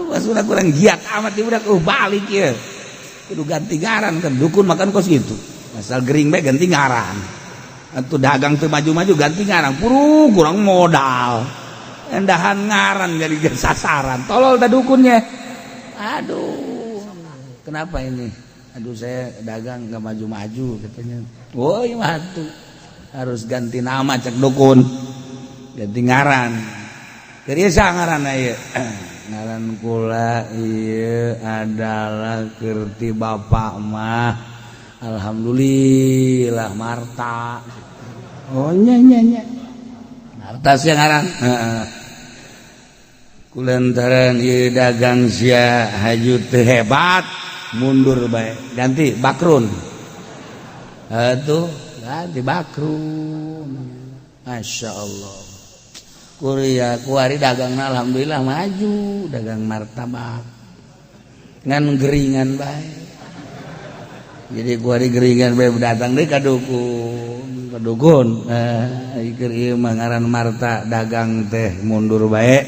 [SPEAKER 2] Maksudnya kurang giat amat di budak, balik ya. Kudu ganti ngaran kan dukun makan kos gitu. Asal gering bae ganti ngaran. Atuh dagang teu maju-maju ganti ngaran. Puru kurang modal. Endahan ngaran jadi sasaran. Tolol dah dukunnya. Aduh. Kenapa ini? Aduh, saya dagang nggak maju-maju katanya. Woi, mah tuh harus ganti nama cek dukun. Ganti ngaran. Jadi ngaran ieu. Ngaran kula ieu adalah kerti bapak mah. Alhamdulillah Marta. Oh, nya nya nya. Marta sia ngaran. Heeh. Kulantaran ieu dagang sia haju teu hebat, mundur bae. Ganti Bakrun. Atuh, ganti Bakrun. Masya Allah. Kuria kuari dagangna alhamdulillah maju, dagang martabak. Ngan geringan bae. Jadi kuari geringan bae, datang deui ka dukun, ka dukun. Eh, keur ieu mah ngaran Marta dagang teh mundur bae,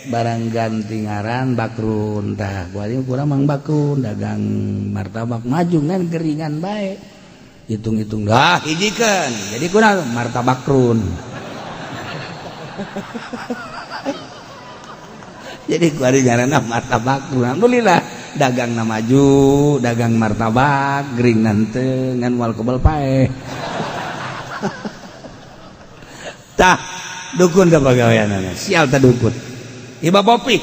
[SPEAKER 2] barang ganti ngaran Bakrun. Tah, kuari kurang Mang Bakrun dagang martabak maju ngan geringan bae. Hitung-hitung dah hijikeun. Jadi kurang Marta Bakrun. Jadi kuari ngaranna martabak. Alhamdulillah dagang na maju, dagang martabak gering nante ngan moal kebal paeh. Tah, dukun teh pagaweanana. Sial tah dukun. Iba Bopi.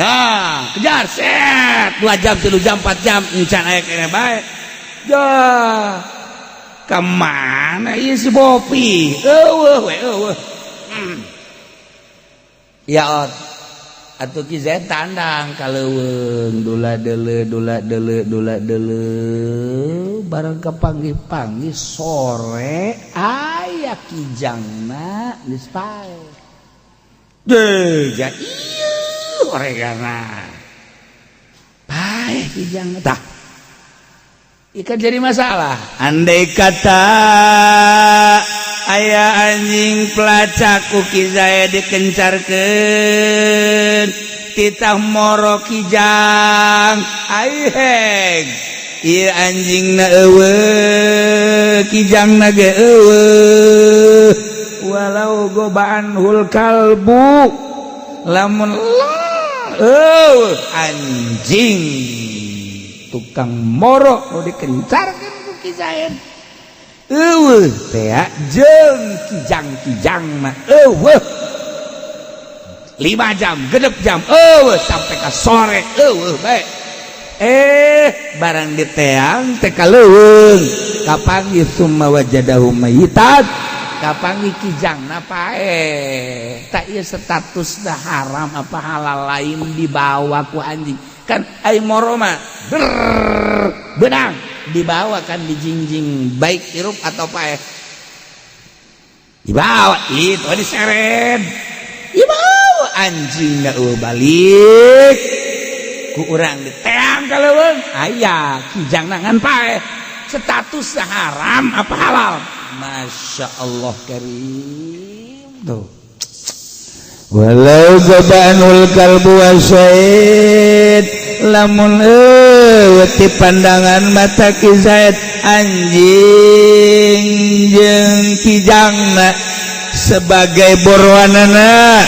[SPEAKER 2] Nah, kejar set 2 jam, 3 jam, 4 jam encan aya keneh bae. Jah. Kemana ieu si Bopi? Eueuh we eueuh. Ya ot. Atuh Ki Zaid tandang ka leuweung, dula deuleu, dula deuleu, dula deuleu, bareng kapanggih-panggih sore aya kijangna geus paeh. Deh, ja ieu oregana. Paeh kijang tah. Ikan jadi masalah. Andai kata aya anjing pelacak ku Ki Zaid dikencarkeun titah moro kijang aiheng, ieu anjingna eueuh, kijangna ge eueuh, walau gobaan hul kalbu, lamun eueuh anjing tukang moro nu dikencarkeun ku Ki Zaid eueuh teh jeung kijang-kijang mah eueuh 5 jam, 6 jam eueuh sampai ka sore eueuh bae. Eh, barang diteang teh ka leuweung kapanggih, summa wajadahu mayitan, kapanggih kijangna paeh. Tak ieu status dah haram apa halal lain dibawa ku anjing? Kan ai moro mah benang dibawa kan, dijingjing, baik hirup atau paeh dibawa, itu diseret, dibawa anjing. Eueuh, balik ku urang diteang ka leuweung aya kijang ngan paeh. Status haram apa halal? Masya Allah karim tuh.
[SPEAKER 3] Walau gabanul kalbu wasaid, lamun ti pandangan mata Ki Zaid anjing jeung kijangna sebagai boroanana,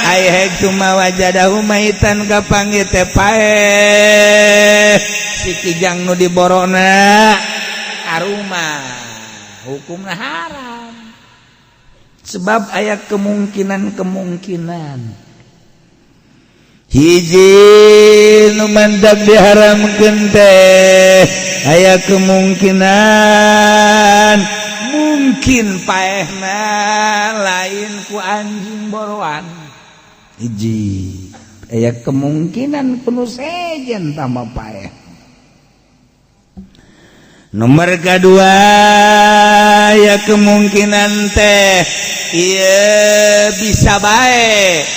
[SPEAKER 3] ai cuma wajadahu maitan, kapanggih teh paeh si kijang nu diborona, haruma, hukumna haram, sebab aya kemungkinan-kemungkinan. Hiji nu mandak diharamkeun teh aya kemungkinan mungkin paehna lain ku anjing boroan. Hiji, aya kemungkinan ku nu sejen tambah paeh. Nomor kedua ya, kemungkinan teh iya bisa baik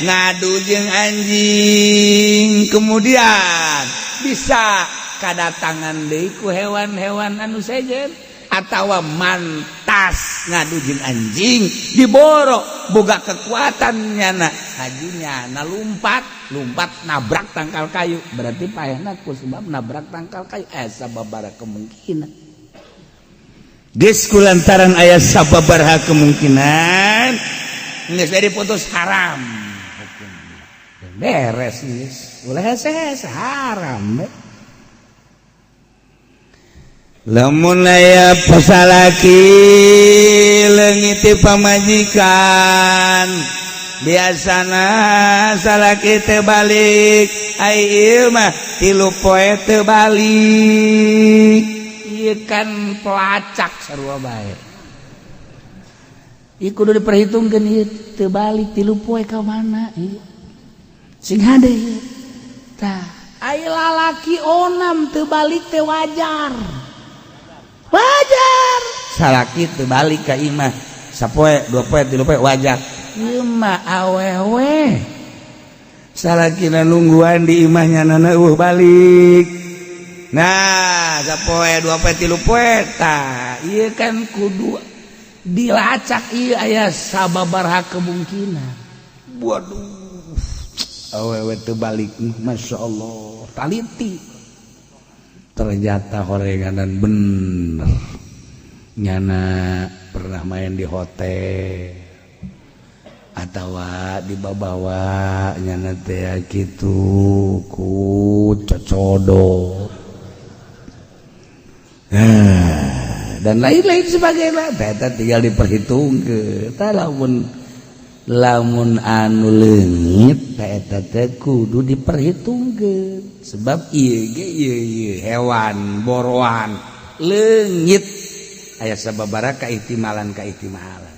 [SPEAKER 3] ngadu jeung anjing, kemudian bisa kadatangan deui ku hewan-hewan anu sejen, atawa mantas ngadu jeung anjing diboro, boga kekuatan nyana, hajunya na lumpat lumpat nabrak tangkal kayu, berarti paehna ku sebab nabrak tangkal kayu. Sababaraha kemungkinan. Geus kulantaran aya sababaraha kemungkinan, geus diputus haram hukumna. Beres geus, ulah hese-hese, haram be. Lamun aya pasalaki leungit ti pamajikan, biasana salaki teh balik, ai ieu mah 3 poe teu balik.
[SPEAKER 2] Ieu kan pelacak sarua bae. Ieu kudu diperhitungkeun, ieu teu balik 3 poe ka mana ieu? Sing hade ieu. Tah, ai lalaki onam teu balik teh wajar. Wajar.
[SPEAKER 3] Salaki teu balik ka imah sapoe, 2 poe, 3 poe wajar.
[SPEAKER 2] Ieu mah awewe.
[SPEAKER 3] Salakina nungguan di imahnya, nana eueuh balik. Nah, sapoe, 2 poe, 3 poe, tah
[SPEAKER 2] ieu kan kudu dilacak, ieu aya sababaraha kemungkinan.
[SPEAKER 3] Waduh, awewe teu balik, Masya Allah,
[SPEAKER 2] taliti.
[SPEAKER 3] Ternyata horenganan bener, nyana pernah main di hotel atau dibawa nyana teh gitu ku cocodo. Nah, dan lain-lain sebagainya. Eta tinggal diperhitung ke lamun lamun anu leungit eta teh kudu diperhitungkeun, sebab ieu ge ieu ieu hewan boroan leungit aya sababaraha kaihtimalan kaihtimalan,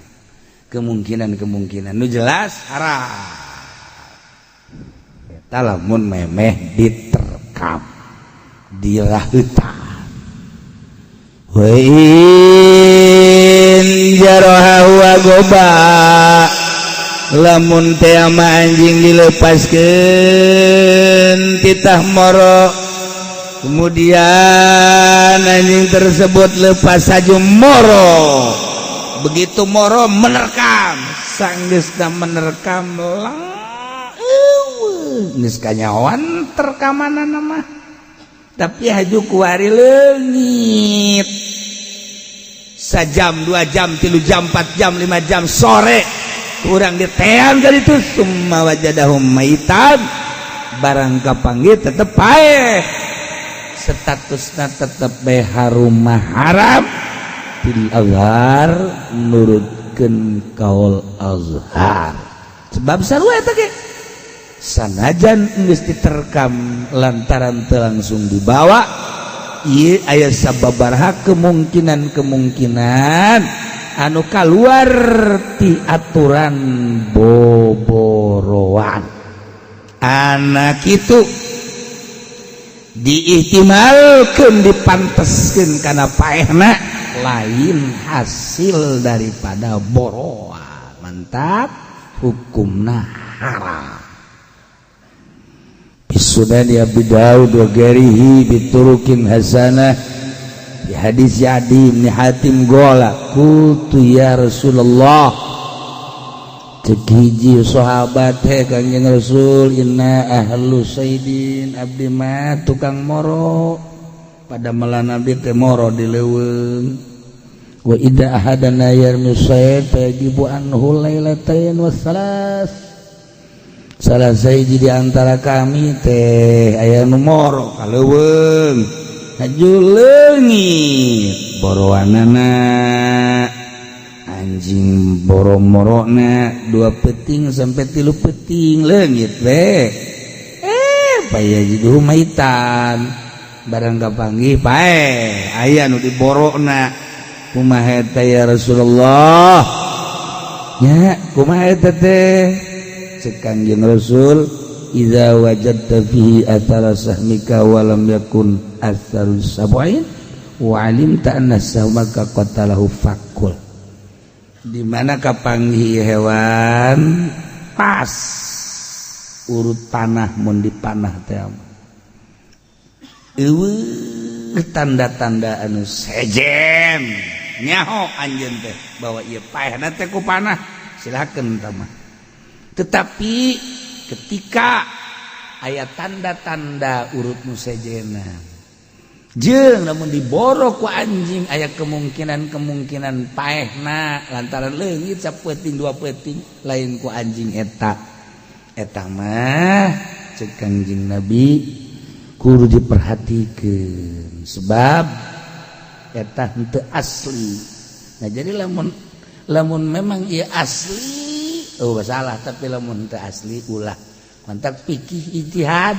[SPEAKER 3] kemungkinan-kemungkinan. Nu jelas haram eta lamun memeh diterkam, dilaheutan. Wa in jaroha wa goba, lamun teh ama anjing dilepaskeun titah moro, kemudian anjing tersebut lepas saja moro, begitu moro menerkam, sanggeusna menerkam lah geus kanyawan terkamanana mah, tapi haju kuari leungit sajam, 2 jam, 3 jam, 4 jam, 5 jam, sore kurang diteang dari itu, summa wajadahum maitan, barang kapanggih tetep paeh, statusna tetep bae harumah, haram fil azhar, nurutkeun kaul azhar, sebab sarua eta ge sanajan geus diterkam lantaran teu langsung dibawa, ieu aya sababaraha kemungkinan-kemungkinan anu kaluar ti aturan boboroan. Anak itu diihtimalkan, dipanteskan karena paehna lain hasil daripada boroan, mantap hukumna haram. Sunan Abi Daud wa ghairihi biturukin hasanah. Di hadis Adi bin Hatim qala qultu ya Rasulullah, cek hiji sahabat teh, Kanjeng Rasul, inna ahlu saidin, abdi mah tukang moro, pada melan abdi teh moro di leuweung, wa idza ahadana yarmi sayd fayajibu anhu lailatain wasalas. Salah sahiji di antara kami teh aya nu moro ka leuweung, haju leungit boroanana anjing, boro-morona 2 peuting sampai 3 peuting leungit we, fayajiduhu maitan, barang kapanggih paeh, aya nu diborokna. Kumaha eta ya Rasulullah? Nya kumaha eta teh? Cek Kanjeng Rasul, idza wajadta fihi athara sahmika wa lam yakun atharu sab'in wa alimta anna sahmaka qatalahu fakul. Di mana kapanggih hewan pas urut panah, mun dipanah teh eueuh tanda-tanda anu sejen, nyaho anjeun teh bahwa ieu paehna teh ku panah, silakeun tah mah. Tetapi ketika aya tanda-tanda urut nu sejena jeung lamun diboro ku anjing aya kemungkinan-kemungkinan paehna lantaran leungit sapeuting 2 peuting lain ku anjing eta, eta mah cek Kanjeng Nabi kudu diperhatikan sebab eta henteu asli. Nah, jadi lamun lamun memang ieu asli, oh salah, tapi lamun henteu asli ulah. Mantap fikih ijtihad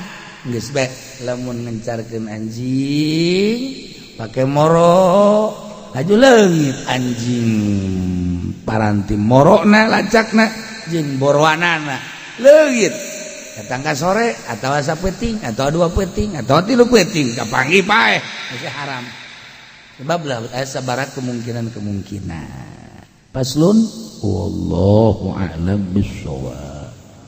[SPEAKER 3] geus bae, lamun ngencarkeun anjing pake moro, haju leungit anjing paranti morona, lacakna jeung boroanana leungit, datang ka sore atau sapeuting atau 2 peuting atau 3 peuting kapanggih paeh, masih haram sebab lah aya sabaraha kemungkinan-kemungkinan. Faslun, wallahu a'lam bissawab.